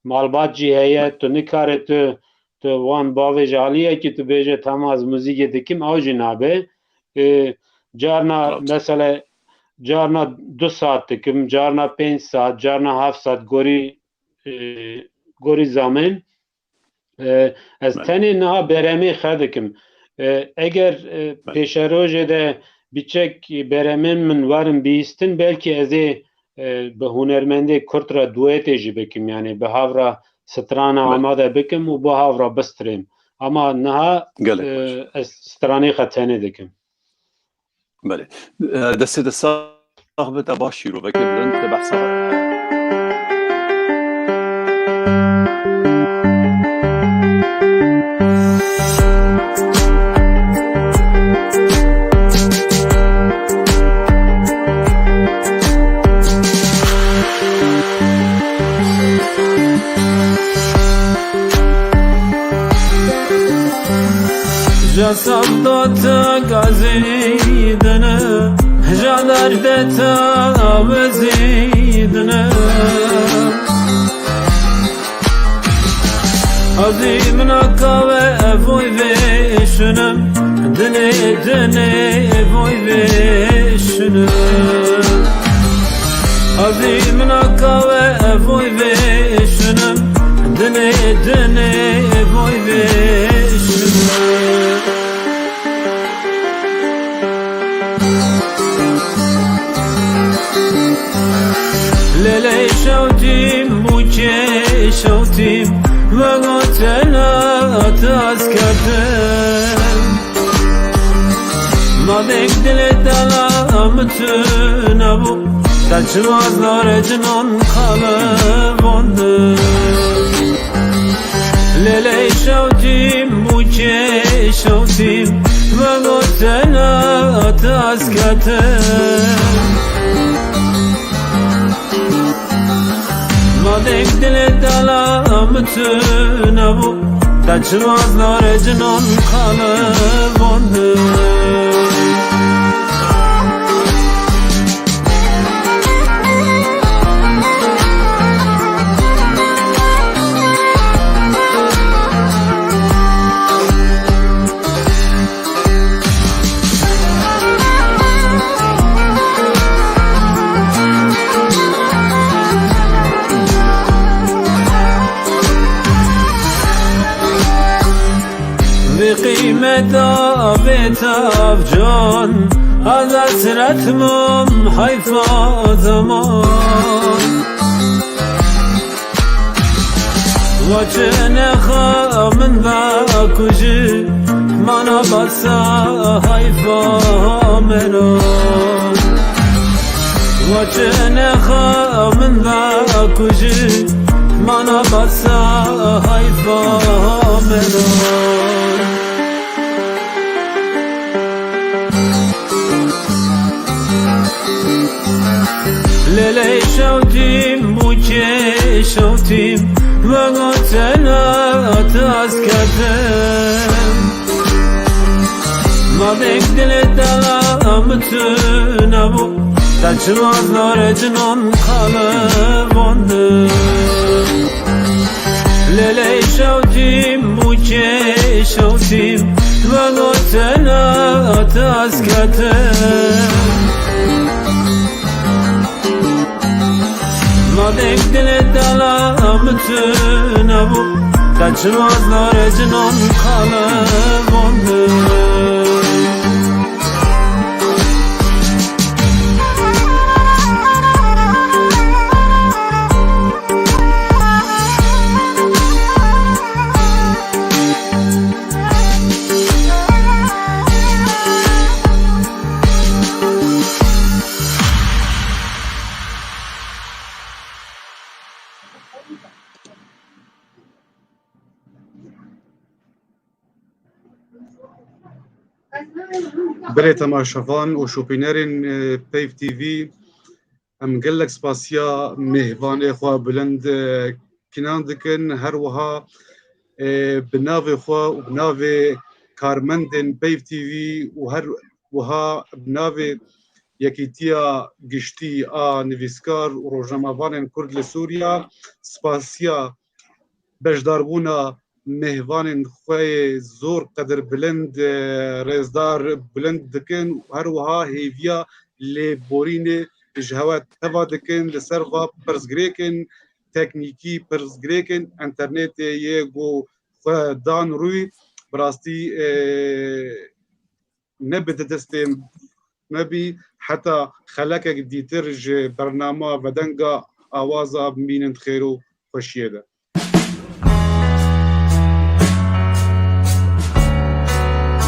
malbat jî heye, Belê. tu nikare tu, tu wan bavêje aliyekî tu bêje, tamam, ez muzîkê dikim, ew jî nabe. E, carna Rahat. mesela, carna du saat dikim, carna pênc saat, carna heft saat gorî, e, gorî zamên. E, ez Belê. tenê niha beremê xwe dikim. E, eger, e, Belê. pêşerojê de biçek beremên min werin bihîstin, belkî ez ê, e, bi hunermendê kurd re duetê jî bikim, yani bi hav re strana Belê. amade bikim û bi hav re bistrêm. Ama niha, Gelek e, baş. ez stranê xwe tenê dikim. Belê. E, destê te sax be, te baş şîrovekê bilind, te behsa. Ja safta te gazîdine, ja derde te bezîdine. Azî min a kawe evoy vêşinim, dinê, dinê evoy vêşinim. Azî min a kawe evoy vêşinim, dinê, dinê evoy vêşinim. Lêlê şewtîm bûkê şewtîm, vegotena tazketim. Madem dilê dala min tu nebû, te çima zarê cinan qalibandin? Lêlê şewtîm bûkê şewtîm, vegotena tazketim. Madem dilê dala min tu nebû, te çima zarê cinan qalibandin? Bêtav can, ez esret mam, heyfa zaman. Vaçine xa min da kujî, mana basa heyfa meno. Vaçine xa min da kujî, mana basa heyfa meno. Lêlê şewtîm, bûkê şewtîm, vegotena tazketim. Madek dilê dela min tu nebû, te çima zarê cinan kalibandin. Lêlê şewtîm, bûkê şewtîm, vegotena tazketim. Madek dilê dela min tu nebû, te çima zarê cinan kalibandin. Berê temaşevan û şopînerên, e, Peyv T V, em gelek spasiya mêvanê xwe bilind, e, kinan dikin. Her wiha, e, bi navê xwe û bi navê karmendên Peyv T V û her wiha bi navê Yekîtiya Giştî a Nivîskar û Rojnamevanên Kurd li Sûriya spasiya beşdarbûna mêvanên xwe yê zor qedirbilind, e, rêzdar bilind dikin û her wiha hêviya lêborînê ji hewe teva dikin. Li ser va pirsgirêkên teknîkî, pirsgirêkên înternetê yê ku xwe dan rûyî, bi rastî, e, ne bi di destê me bî, heta xelekek dîtir ji bernama Vedenga Awaza bimînin di xêr û xweşiyê de.